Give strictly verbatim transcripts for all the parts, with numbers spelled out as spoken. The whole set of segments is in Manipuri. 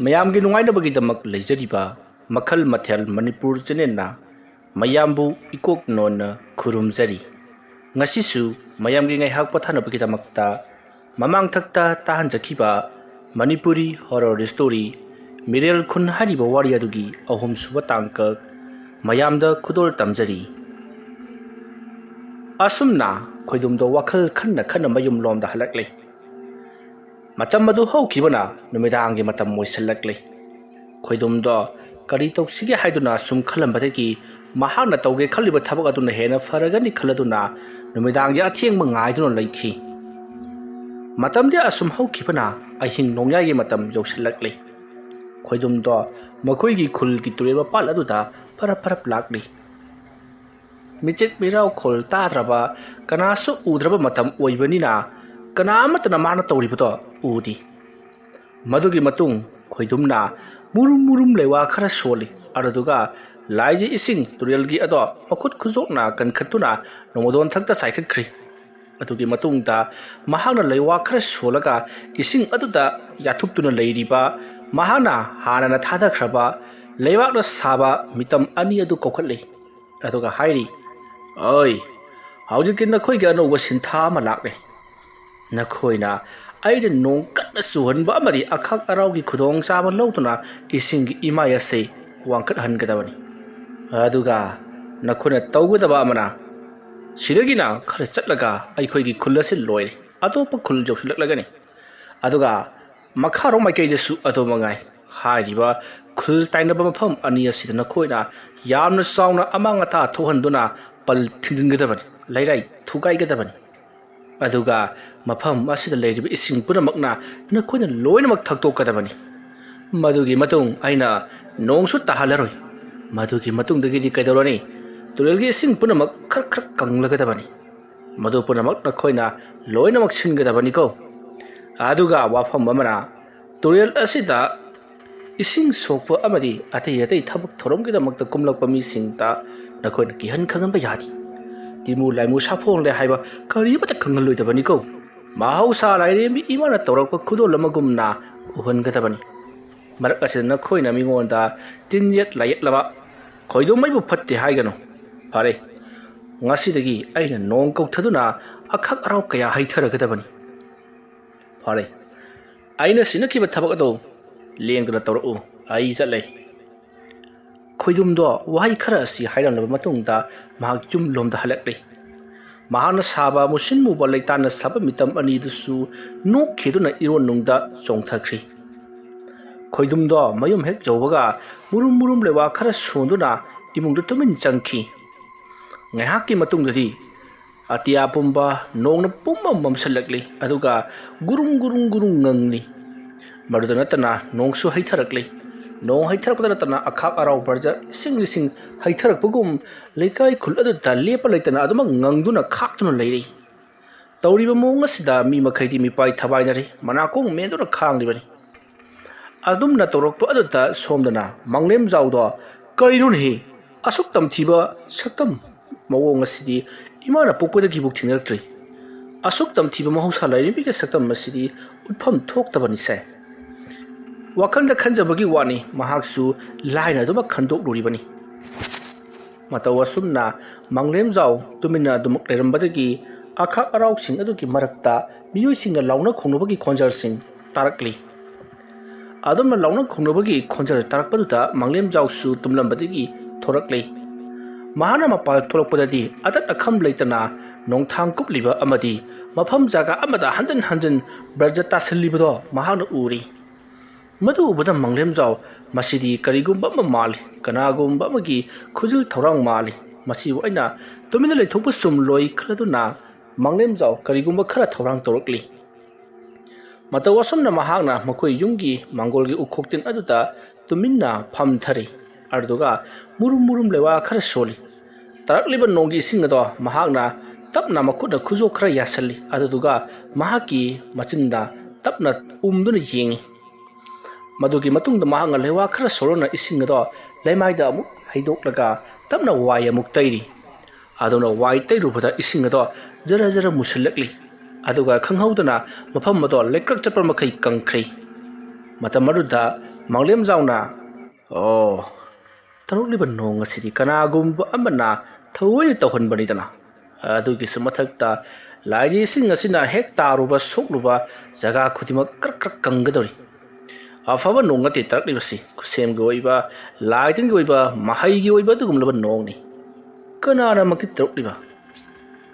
ꯃꯌꯥꯝꯒꯤ ꯅꯨꯡꯉꯥꯏꯅꯕꯒꯤꯗꯃꯛ ꯂꯩꯖꯔꯤꯕ ꯃꯈꯜ ꯃꯊꯦꯜ ꯃꯅꯤꯄꯨꯔ ꯆꯦꯅꯦꯜꯅ ꯃꯌꯥꯝꯕꯨ ꯏꯀꯣꯛ ꯅꯣꯟꯅ ꯈꯨꯔꯨꯝꯖꯔꯤ꯫ ꯉꯁꯤꯁꯨ ꯃꯌꯥꯝꯒꯤ ꯉꯥꯏꯍꯥꯛ ꯄꯣꯊꯥꯅꯕꯒꯤꯗꯃꯛꯇ ꯃꯃꯥꯡꯊꯛꯇ ꯇꯥꯍꯟꯖꯈꯤꯕ ꯃꯅꯤꯄꯨꯔꯤ ꯍꯣꯔꯣꯔ ꯁ꯭ꯇꯣꯔꯤ ꯃꯤꯔꯦꯜ ꯈꯨꯟ ꯍꯥꯏꯔꯤꯕ ꯋꯥꯔꯤ ꯑꯗꯨꯒꯤ ꯑꯍꯨꯝꯁꯨꯕ ꯇꯥꯡꯀꯛ ꯃꯌꯥꯝꯗ ꯈꯨꯗꯣꯜ ꯇꯝꯖꯔꯤ꯫ ꯑꯁꯨꯝꯅ ꯈꯣꯏꯗꯨꯝꯗꯣ ꯋꯥꯈꯜ ꯈꯟꯅ ꯈꯟꯅ ꯃꯌꯨꯝꯂꯣꯝꯗ ꯍꯜꯂꯛꯂꯦ꯫ ꯃꯇꯝ ꯑꯗꯨ ꯍꯧꯈꯤꯕꯅ ꯅꯨꯃꯤꯗꯥꯡꯒꯤ ꯃꯇꯝ ꯑꯣꯏꯁꯤꯜꯂꯛꯂꯦ꯫ ꯈꯣꯏꯗꯨꯝꯗꯣ ꯀꯔꯤ ꯇꯧꯁꯤꯒꯦ ꯍꯥꯏꯗꯨꯅ ꯁꯨꯝ ꯈꯜꯂꯝꯕꯗꯒꯤ ꯃꯍꯥꯛꯅ ꯇꯧꯒꯦ ꯈꯜꯂꯤꯕ ꯊꯕꯛ ꯑꯗꯨꯅ ꯍꯦꯟꯅ ꯐꯔꯒꯅꯤ ꯈꯜꯂꯗꯨꯅ ꯅꯨꯃꯤꯗꯥꯡꯒꯤ ꯑꯊꯦꯡꯕ ꯉꯥꯏꯗꯨꯅ ꯂꯩꯈꯤ꯫ ꯃꯇꯝꯗꯤ ꯑꯁꯨꯝ ꯍꯧꯈꯤꯕꯅ ꯑꯍꯤꯡ ꯅꯣꯡꯌꯥꯏꯒꯤ ꯃꯇꯝ ꯌꯧꯁꯤꯜꯂꯛꯂꯦ꯫ ꯈꯣꯏꯗꯨꯝꯗꯣ ꯃꯈꯣꯏꯒꯤ ꯈꯨꯜꯒꯤ ꯇꯨꯔꯦꯜ ꯃꯄꯥꯜ ꯑꯗꯨꯗ ꯐꯔꯞ ꯐꯔꯞ ꯂꯥꯛꯂꯤ꯫ ꯃꯤꯆꯤꯛ ꯃꯤꯔꯥꯎꯈꯣꯜ ꯇꯥꯗ꯭ꯔꯕ, ꯀꯅꯥꯁꯨ ꯎꯗ꯭ꯔꯕ ꯃꯇꯝ ꯑꯣꯏꯕꯅꯤꯅ ꯀꯅꯥ ꯑꯃꯠꯇꯅ ꯃꯥꯅ ꯇꯧꯔꯤꯕꯗꯣ ꯎꯗꯦ꯫ ꯃꯗꯨꯒꯤ ꯃꯇꯨꯡ ꯈꯣꯏꯗꯨꯝꯅ ꯃꯨꯔꯨꯝ ꯃꯨꯔꯨꯝ ꯂꯩꯋꯥ ꯈꯔ ꯁꯣꯜꯂꯤ꯫ ꯑꯗꯨꯗꯨꯒ ꯂꯥꯏꯖꯤ ꯏꯁꯤꯡ ꯇꯨꯔꯦꯜꯒꯤ ꯑꯗꯣ ꯃꯈꯨꯠ ꯈꯨꯖꯣꯛꯅ ꯀꯟꯈꯠꯇꯨꯅ ꯅꯣꯡꯃꯗꯣꯟ ꯊꯛꯇ ꯆꯥꯏꯈꯠꯈ꯭ꯔꯤ꯫ ꯑꯗꯨꯒꯤ ꯃꯇꯨꯡꯗ ꯃꯍꯥꯛꯅ ꯂꯩꯋꯥ ꯈꯔ ꯁꯣꯜꯂꯒ ꯏꯁꯤꯡ ꯑꯗꯨꯗ ꯌꯥꯊꯨꯞꯇꯨꯅ ꯂꯩꯔꯤꯕ ꯃꯍꯥꯛꯅ ꯍꯥꯟꯅꯅ ꯊꯥꯗꯈ꯭ꯔꯕ ꯂꯩꯕꯥꯛꯅ ꯁꯥꯕ ꯃꯤꯇꯝ ꯑꯅꯤ ꯑꯗꯨ ꯀꯧꯈꯠꯂꯤ꯫ ꯑꯗꯨꯒ ꯍꯥꯏꯔꯤ, "ꯑꯣꯏ, ꯍꯧꯖꯤꯛꯇꯤ ꯅꯈꯣꯏꯒꯤ ꯑꯅꯧꯕ ꯁꯤꯟꯊꯥ ꯑꯃ ꯂꯥꯛꯂꯦ꯫ ꯅꯈꯣꯏꯅ ꯑꯩꯅ ꯅꯣꯡ ꯀꯟꯅ ꯆꯨꯍꯟꯕ ꯑꯃꯗꯤ ꯑꯈꯥꯛ ꯑꯔꯥꯎꯒꯤ ꯈꯨꯗꯣꯡꯆꯥꯕ ꯂꯧꯗꯨꯅ ꯏꯁꯤꯡꯒꯤ ꯏꯃꯥꯏ ꯑꯁꯤ ꯋꯥꯡꯈꯠꯍꯟꯒꯗꯕꯅꯤ꯫ ꯑꯗꯨꯒ ꯅꯈꯣꯏꯅ ꯇꯧꯒꯗꯕ ꯑꯃꯅ, ꯁꯤꯗꯒꯤꯅ ꯈꯔ ꯆꯠꯂꯒ ꯑꯩꯈꯣꯏꯒꯤ ꯈꯨꯜ ꯑꯁꯤ ꯂꯣꯏꯔꯦ, ꯑꯇꯣꯞꯄ ꯈꯨꯜ ꯌꯧꯁꯤꯜꯂꯛꯂꯒꯅꯤ꯫ ꯑꯗꯨꯒ ꯃꯈꯥꯔꯣꯝ ꯃꯥꯏꯀꯩꯗꯁꯨ ꯑꯗꯨ ꯃꯉꯥꯏ꯫ ꯍꯥꯏꯔꯤꯕ ꯈꯨꯜ ꯇꯥꯏꯅꯕ ꯃꯐꯝ ꯑꯅꯤ ꯑꯁꯤꯗ ꯅꯈꯣꯏꯅ ꯌꯥꯝꯅ ꯆꯥꯎꯅ ꯑꯃꯥꯡ ꯑꯇꯥ ꯊꯣꯛꯍꯟꯗꯨꯅ ꯄꯜ ꯊꯤꯡꯖꯤꯟꯒꯗꯕꯅꯤ, ꯂꯩꯔꯥꯏ ꯊꯨꯒꯥꯏꯒꯗꯕꯅꯤ꯫ ꯑꯗꯨꯒ ꯃꯐꯝ ꯑꯁꯤꯗ ꯂꯩꯔꯤꯕ ꯏꯁꯤꯡ ꯄꯨꯝꯅꯃꯛꯅ ꯅꯈꯣꯏꯅ ꯂꯣꯏꯅꯃꯛ ꯊꯛꯇꯣꯛꯀꯗꯕꯅꯤ꯫ ꯃꯗꯨꯒꯤ ꯃꯇꯨꯡ ꯑꯩꯅ ꯅꯣꯡꯁꯨ ꯇꯥꯍꯜꯂꯔꯣꯏ꯫ ꯃꯗꯨꯒꯤ ꯃꯇꯨꯡꯗꯒꯤꯗꯤ ꯀꯩꯗꯧꯔꯅꯤ? ꯇꯨꯔꯦꯜꯒꯤ ꯏꯁꯤꯡ ꯄꯨꯝꯅꯃꯛ ꯈꯔ ꯈꯔ ꯀꯪꯂꯒꯗꯕꯅꯤ꯫ ꯃꯗꯨ ꯄꯨꯝꯅꯃꯛ ꯅꯈꯣꯏꯅ ꯂꯣꯏꯅꯃꯛ ꯁꯤꯟꯒꯗꯕꯅꯤꯀꯣ꯫ ꯑꯗꯨꯒ ꯋꯥꯐꯝ ꯑꯃꯅ, ꯇꯨꯔꯦꯜ ꯑꯁꯤꯗ ꯏꯁꯤꯡ ꯁꯣꯛꯄ ꯑꯃꯗꯤ ꯑꯇꯩ ꯑꯇꯩ ꯊꯕꯛ ꯊꯧꯔꯝꯒꯤꯗꯃꯛꯇ ꯀꯨꯝꯂꯛꯄ ꯃꯤꯁꯤꯡꯗ ꯅꯈꯣꯏꯅ ꯀꯤꯍꯟ ꯈꯪꯍꯟꯕ ꯌꯥꯗꯦ꯫ ꯇꯤꯃꯨ ꯂꯥꯏꯃꯨ ꯁꯥꯐꯣꯡꯂꯦ ꯍꯥꯏꯕ ꯀꯔꯤꯃꯠꯇ ꯈꯪꯍꯜꯂꯣꯏꯗꯕꯅꯤꯀꯣ꯫ ꯃꯍꯧꯁꯥ ꯂꯥꯏꯔꯦꯝꯕꯤ ꯏꯃꯥꯅ ꯇꯧꯔꯛꯄ ꯈꯨꯗꯣꯜ ꯑꯃꯒꯨꯝꯅ ꯎꯍꯟꯒꯗꯕꯅꯤ꯫ ꯃꯔꯛ ꯑꯁꯤꯗ ꯅꯈꯣꯏꯅ ꯃꯤꯉꯣꯟꯗ ꯇꯤꯟ ꯌꯦꯠ ꯂꯥꯏꯌꯦꯠꯂꯕ ꯈꯣꯏꯗꯨꯝ ꯑꯩꯕꯨ ꯐꯠꯇꯦ ꯍꯥꯏꯒꯅꯨ꯫ ꯐꯔꯦ, ꯉꯁꯤꯗꯒꯤ ꯑꯩꯅ ꯅꯣꯡ ꯀꯧꯊꯗꯨꯅ ꯑꯈꯛ ꯑꯔꯥꯎ ꯀꯌꯥ ꯍꯩꯊꯔꯒꯗꯕꯅꯤ꯫ ꯐꯔꯦ, ꯑꯩꯅ ꯁꯤꯟꯅꯈꯤꯕ ꯊꯕꯛ ꯑꯗꯨ ꯂꯦꯡꯗꯅ ꯇꯧꯔꯛꯎ꯫ ꯑꯩ ꯆꯠꯂꯦ꯫ ꯈꯣꯏꯗꯨꯝꯗꯣ ꯋꯥꯍꯩ ꯈꯔ ꯑꯁꯤ ꯍꯥꯏꯔꯝꯂꯕ ꯃꯇꯨꯡꯗ ꯃꯍꯥꯛ ꯌꯨꯝꯂꯣꯝꯗ ꯍꯜꯂꯛꯂꯤ꯫ ꯃꯍꯥꯛꯅ ꯁꯥꯕ ꯃꯨꯁꯤꯟ ꯃꯨꯕ ꯂꯩꯇꯥꯟꯅ ꯁꯥꯕ ꯃꯤꯇꯝ ꯑꯅꯤꯗꯨꯁꯨ ꯅꯣꯛꯈꯤꯗꯨꯅ ꯏꯔꯣꯟꯅꯨꯡꯗ ꯆꯣꯡꯊꯈ꯭ꯔꯤ꯫ ꯈꯣꯏꯗꯨꯝꯗꯣ ꯃꯌꯨꯝ ꯍꯦꯛ ꯌꯧꯕꯒ ꯃꯨꯔꯨꯝ ꯃꯨꯔꯨꯝ ꯂꯩꯋꯥ ꯈꯔ ꯁꯣꯟꯗꯨꯅ ꯏꯃꯨꯡꯗ ꯇꯨꯃꯤꯟ ꯆꯪꯈꯤ꯫ ꯉꯥꯏꯍꯥꯛꯀꯤ ꯃꯇꯨꯡꯗꯗꯤ ꯑꯇꯤꯌꯥ ꯄꯨꯝꯕ ꯅꯣꯡꯅ ꯄꯨꯝꯃꯝ ꯃꯝꯁꯤꯜꯂꯛꯂꯤ, ꯑꯗꯨꯒ ꯒꯨꯔꯨꯡ ꯒꯨꯔꯨꯡ ꯒꯨꯔꯨꯡ ꯉꯪꯂꯤ꯫ ꯃꯗꯨꯗ ꯅꯠꯇꯅ ꯅꯣꯡꯁꯨ ꯍꯩꯊꯔꯛꯂꯤ꯫ ꯅꯣꯡ ꯍꯩꯊꯔꯛꯄꯗ ꯅꯠꯇꯅ ꯑꯈꯥꯛ ꯑꯔꯥꯎ ꯕꯔꯖ ꯏꯁꯤꯡ ꯏꯁꯤꯡ ꯍꯩꯊꯔꯛꯄꯒꯨꯝ ꯂꯩꯀꯥꯏ ꯈꯨꯜ ꯑꯗꯨꯗ ꯂꯦꯞꯄ ꯂꯩꯇꯅ ꯑꯗꯨꯃꯛ ꯉꯪꯗꯨꯅ ꯈꯥꯛꯇꯨꯅ ꯂꯩꯔꯤ꯫ ꯇꯧꯔꯤꯕ ꯃꯑꯣꯡ ꯑꯁꯤꯗ ꯃꯤ ꯃꯈꯩꯗꯤ ꯃꯤꯄꯥꯏ ꯊꯕꯥꯏꯅꯔꯤ, ꯃꯅꯥꯀꯣꯡ ꯃꯦꯟꯗꯨꯅ ꯈꯥꯡꯂꯤꯕꯅꯤ꯫ ꯑꯗꯨꯝꯅ ꯇꯧꯔꯛꯄ ꯑꯗꯨꯗ ꯁꯣꯝꯗꯅ ꯃꯪꯂꯦꯝꯖꯥꯎꯗꯣ, "ꯀꯔꯤꯅꯣꯅꯦꯍꯦ? ꯑꯁꯨꯛ ꯇꯝꯊꯤꯕ ꯁꯛꯇꯝ ꯃꯑꯣꯡ ꯑꯁꯤꯗꯤ ꯏꯃꯥꯅ ꯄꯣꯛꯄꯗꯒꯤꯕꯨ ꯊꯦꯡꯅꯔꯛꯇ꯭ꯔꯤ꯫ ꯑꯁꯨꯛ ꯇꯝꯊꯤꯕ ꯃꯍꯧꯁꯥ ꯂꯥꯏꯔꯦꯝꯕꯤꯒꯤ ꯁꯛꯇꯝ ꯑꯁꯤꯗꯤ ꯎꯠꯐꯝ ꯊꯣꯛꯇꯕꯅꯤꯁꯦ꯫" ꯋꯥꯈꯜꯗ ꯈꯟꯖꯕꯒꯤ ꯋꯥꯅꯤ, ꯃꯍꯥꯛꯁꯨ ꯂꯥꯏꯅ ꯑꯗꯨꯃꯛ ꯈꯟꯗꯣꯛꯂꯨꯔꯤꯕꯅꯤ꯫ ꯃꯇꯧ ꯑꯁꯨꯝꯅ ꯃꯪꯂꯦꯝꯖꯥꯎ ꯇꯨꯃꯤꯟꯅ ꯑꯗꯨꯃꯛ ꯂꯩꯔꯝꯕꯗꯒꯤ ꯑꯈꯥꯛ ꯑꯔꯥꯎꯁꯤꯡ ꯑꯗꯨꯒꯤ ꯃꯔꯛꯇ ꯃꯤꯑꯣꯏꯁꯤꯡꯅ ꯂꯥꯎꯅ ꯈꯣꯡꯅꯕꯒꯤ ꯈꯣꯟꯖꯦꯜꯁꯤꯡ ꯇꯥꯔꯛꯂꯤ꯫ ꯑꯗꯨꯝꯅ ꯂꯥꯎꯅ ꯈꯣꯡꯅꯕꯒꯤ ꯈꯣꯟꯖꯦꯜ ꯇꯥꯔꯛꯄꯗꯨꯗ ꯃꯪꯂꯦꯝꯖꯥꯎꯁꯨ ꯇꯨꯝꯂꯝꯕꯗꯒꯤ ꯊꯣꯔꯛꯂꯤ꯫ ꯃꯍꯥꯛꯅ ꯃꯄꯥꯜ ꯊꯣꯛꯂꯛꯄꯗꯗꯤ ꯑꯇꯠ ꯑꯈꯝ ꯂꯩꯇꯅ ꯅꯣꯡꯊꯥꯡ ꯀꯨꯞꯂꯤꯕ ꯑꯃꯗꯤ ꯃꯐꯝ ꯖꯒꯥ ꯑꯃꯗ ꯍꯟꯖꯤꯟ ꯍꯟꯖꯤꯟ ꯕ꯭ꯔꯖ ꯇꯥꯁꯤꯜꯂꯤꯕꯗꯣ ꯃꯍꯥꯛꯅ ꯎꯔꯤ꯫ ꯃꯗꯨ ꯎꯕꯗ ꯃꯪꯂꯦꯝꯖꯥꯎ, "ꯃꯁꯤꯗꯤ ꯀꯔꯤꯒꯨꯝꯕ ꯑꯃ ꯃꯥꯜꯂꯤ, ꯀꯅꯥꯒꯨꯝꯕ ꯑꯃꯒꯤ ꯈꯨꯖꯤꯜ ꯊꯧꯔꯥꯡ ꯃꯥꯜꯂꯤ꯫ ꯃꯁꯤꯕꯨ ꯑꯩꯅ ꯇꯨꯃꯤꯟꯅ ꯂꯩꯊꯣꯛꯄ ꯆꯨꯝꯂꯣꯏ" ꯈꯜꯂꯗꯨꯅ ꯃꯪꯂꯦꯝꯖꯥꯎ ꯀꯔꯤꯒꯨꯝꯕ ꯈꯔ ꯊꯧꯔꯥꯡ ꯇꯧꯔꯛꯂꯤ꯫ ꯃꯇꯧ ꯑꯁꯨꯝꯅ ꯃꯍꯥꯛꯅ ꯃꯈꯣꯏ ꯌꯨꯝꯒꯤ ꯃꯥꯡꯒꯣꯜꯒꯤ ꯎꯈꯣꯛꯇꯤꯟ ꯑꯗꯨꯗ ꯇꯨꯃꯤꯟꯅ ꯐꯝꯊꯔꯤ꯫ ꯑꯗꯨꯗꯨꯒ ꯃꯨꯔꯨꯝ ꯃꯨꯔꯨꯝ ꯂꯩꯋꯥ ꯈꯔ ꯁꯣꯜꯂꯤ꯫ ꯇꯥꯔꯛꯂꯤꯕ ꯅꯣꯡꯒꯤ ꯏꯁꯤꯡ ꯑꯗꯣ ꯃꯍꯥꯛꯅ ꯇꯞꯅ ꯃꯈꯨꯠꯅ ꯈꯨꯖꯣꯛ ꯈꯔ ꯌꯥꯁꯤꯜꯂꯤ꯫ ꯑꯗꯨꯗꯨꯒ ꯃꯍꯥꯛꯀꯤ ꯃꯆꯤꯟꯗ ꯇꯞꯅ ꯎꯝꯗꯨꯅ ꯌꯦꯡꯉꯤ꯫ ꯃꯗꯨꯒꯤ ꯃꯇꯨꯡꯗ ꯃꯍꯥꯛꯅ ꯂꯩꯋꯥ ꯈꯔ ꯁꯣꯜꯂꯅ ꯏꯁꯤꯡ ꯑꯗꯣ ꯂꯩꯃꯥꯏꯗ ꯑꯃꯨꯛ ꯍꯩꯗꯣꯛꯂꯒ ꯇꯞꯅ ꯋꯥꯏ ꯑꯃꯨꯛ ꯇꯩꯔꯤ꯫ ꯑꯗꯨꯅ ꯋꯥꯏ ꯇꯩꯔꯨꯕꯗ ꯏꯁꯤꯡ ꯑꯗꯣ ꯖꯔ ꯖꯔ ꯃꯨꯁꯤꯜꯂꯛꯂꯤ꯫ ꯑꯗꯨꯒ ꯈꯪꯍꯧꯗꯅ ꯃꯐꯝ ꯑꯗꯣ ꯂꯩꯀ꯭ꯔꯛ ꯆꯠꯄ ꯃꯈꯩ ꯀꯪꯈ꯭ꯔꯦ꯫ ꯃꯇꯝ ꯑꯗꯨꯗ ꯃꯥꯡꯂꯦꯝꯖꯥꯎꯅ, "ꯑꯣ, ꯇꯧꯔꯛꯂꯤꯕ ꯅꯣꯡ ꯑꯁꯤꯗꯤ ꯀꯅꯥꯒꯨꯝꯕ ꯑꯃꯅ ꯊꯑꯣꯏꯅ ꯇꯧꯍꯟꯕꯅꯤꯗꯅ꯫ ꯑꯗꯨꯒꯤꯁꯨ ꯃꯊꯛꯇ ꯂꯥꯏꯙꯤꯁꯤꯡ ꯑꯁꯤꯅ ꯍꯦꯛ ꯇꯥꯔꯨꯕ ꯁꯣꯛꯂꯨꯕ ꯖꯒꯥ ꯈꯨꯗꯤꯡꯃꯛ ꯀ꯭ꯔꯛ ꯀ꯭ꯔꯛ ꯀꯪꯒꯗꯧꯔꯤ꯫ ꯑꯐꯕ ꯅꯣꯡ ꯅꯠꯇꯦ ꯇꯥꯔꯛꯂꯤꯕꯁꯤ, ꯈꯨꯠꯁꯦꯝꯒꯤ ꯑꯣꯏꯕ, ꯂꯥꯏꯇꯤꯟꯒꯤ ꯑꯣꯏꯕ, ꯃꯍꯩꯒꯤ ꯑꯣꯏꯕ ꯑꯗꯨꯒꯨꯝꯂꯕ ꯅꯣꯡꯅꯤ꯫ ꯀꯅꯥꯅꯃꯛꯇꯤ ꯇꯧꯔꯛꯂꯤꯕ?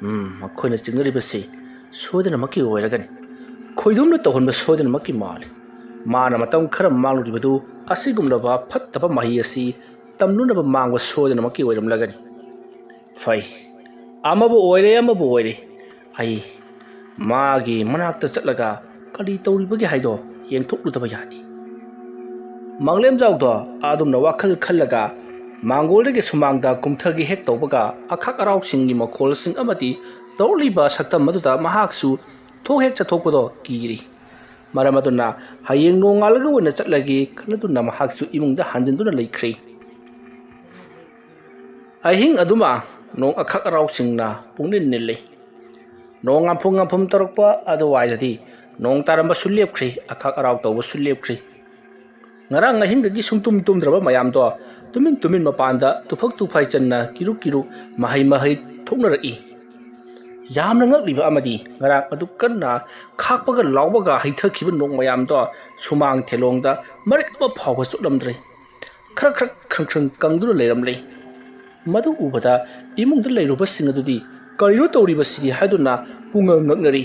ꯎꯝ, ꯃꯈꯣꯏꯅ ꯆꯤꯡꯅꯔꯤꯕꯁꯤ ꯁꯣꯏꯗꯅꯃꯛꯀꯤ ꯑꯣꯏꯔꯒꯅꯤ꯫ ꯈꯣꯏꯗꯨꯝꯅ ꯇꯧꯍꯟꯕ ꯁꯣꯏꯗꯅꯃꯛꯀꯤ ꯃꯥꯜꯂꯤ꯫ ꯃꯥꯅ ꯃꯇꯝ ꯈꯔ ꯃꯥꯡꯂꯨꯔꯤꯕꯗꯨ ꯑꯁꯤꯒꯨꯝꯂꯕ ꯐꯠꯇꯕ ꯃꯍꯩ ꯑꯁꯤ ꯇꯝꯂꯨꯅꯕ ꯃꯥꯡꯕ ꯁꯣꯏꯗꯅꯃꯛꯀꯤ ꯑꯣꯏꯔꯝꯂꯒꯅꯤ꯫ ꯐꯩ, ꯑꯃꯕꯨ ꯑꯣꯏꯔꯦ, ꯑꯃꯕꯨ ꯑꯣꯏꯔꯦ꯫ ꯑꯩ ꯃꯥꯒꯤ ꯃꯅꯥꯛꯇ ꯆꯠꯂꯒ ꯀꯔꯤ ꯇꯧꯔꯤꯕꯒꯦ ꯍꯥꯏꯗꯣ ꯌꯦꯡꯊꯣꯛꯂꯨꯗꯕ ꯌꯥꯗꯦ꯫" ꯃꯥꯡꯂꯦꯝꯖꯥꯎꯗꯣ ꯑꯗꯨꯝꯅ ꯋꯥꯈꯜ ꯈꯜꯂꯒ ꯃꯥꯡꯒꯣꯜꯗꯒꯤ ꯁꯨꯃꯥꯡꯗ ꯀꯨꯝꯊꯒꯦ ꯍꯦꯛ ꯇꯧꯕꯒ, ꯑꯈꯥꯛ ꯑꯔꯥꯎꯁꯤꯡꯒꯤ ꯃꯈꯣꯜꯁꯤꯡ ꯑꯃꯗꯤ ꯇꯧꯔꯛꯂꯤꯕ ꯁꯛꯇꯝ ꯑꯗꯨꯗ ꯃꯍꯥꯛꯁꯨ ꯊꯣꯛ ꯍꯦꯛ ꯆꯠꯊꯣꯛꯄꯗꯣ ꯀꯤꯔꯤ꯫ ꯃꯔꯝ ꯑꯗꯨꯅ ꯍꯌꯦꯡ ꯅꯣꯡꯉꯥꯜꯂꯒ ꯑꯣꯏꯅ ꯆꯠꯂꯒꯦ ꯈꯜꯂꯗꯨꯅ ꯃꯍꯥꯛꯁꯨ ꯏꯃꯨꯡꯗ ꯍꯟꯖꯤꯟꯗꯨꯅ ꯂꯩꯈ꯭ꯔꯦ꯫ ꯑꯍꯤꯡ ꯑꯗꯨꯃ ꯅꯣꯡ ꯑꯈꯛ ꯑꯔꯥꯎꯁꯤꯡꯅ ꯄꯨꯡꯅꯤꯜ ꯅꯤꯜꯂꯤ꯫ ꯅꯣꯡ ꯉꯥꯝꯐꯨꯝ ꯉꯥꯝꯐꯨꯝ ꯇꯧꯔꯛꯄ ꯑꯗꯨꯋꯥꯏꯗꯗꯤ ꯅꯣꯡ ꯇꯥꯔꯝꯕꯁꯨ ꯂꯦꯞꯈ꯭ꯔꯦ, ꯑꯈꯛ ꯑꯔꯥꯎ ꯇꯧꯕꯁꯨ ꯂꯦꯞꯈ꯭ꯔꯦ꯫ ꯉꯔꯥꯡ ꯑꯍꯤꯡꯗꯒꯤ ꯁꯨꯡꯇꯨꯝ ꯇꯨꯝꯗ꯭ꯔꯕ ꯃꯌꯥꯝꯗꯣ ꯇꯨꯃꯤꯟ ꯇꯨꯃꯤꯟ ꯃꯄꯥꯟꯗ ꯇꯨꯐꯛ ꯇꯨꯐꯥꯏ ꯆꯟꯅ ꯀꯤꯔꯨꯛ ꯀꯤꯔꯨꯛ ꯃꯍꯩ ꯃꯍꯩ ꯊꯣꯛꯅꯔꯛꯏ꯫ ꯌꯥꯝꯅ ꯉꯛꯂꯤꯕ ꯑꯃꯗꯤ ꯉꯔꯥꯡ ꯑꯗꯨꯛ ꯀꯟꯅ ꯈꯥꯛꯄꯒ ꯂꯥꯎꯕꯒ ꯍꯩꯊꯈꯤꯕ ꯅꯣꯡ ꯃꯌꯥꯝꯗꯣ ꯁꯨꯃꯥꯡ ꯊꯦꯂꯣꯡꯗ ꯃꯔꯤꯛ ꯑꯃ ꯐꯥꯎꯕ ꯆꯣꯠꯂꯝꯗ꯭ꯔꯦ꯫ ꯈꯔ ꯈꯔ ꯈ꯭ꯔꯪ ꯈ꯭ꯔꯪ ꯀꯪꯗꯨꯅ ꯂꯩꯔꯝꯂꯦ꯫ ꯃꯗꯨ ꯎꯕꯗ ꯏꯃꯨꯡꯗ ꯂꯩꯔꯨꯕꯁꯤꯡ ꯑꯗꯨꯗꯤ "ꯀꯔꯤꯅꯣ ꯇꯧꯔꯤꯕꯁꯤꯗꯤ?" ꯍꯥꯏꯗꯨꯅ ꯄꯨꯡꯉꯛ ꯉꯛꯅꯔꯤ꯫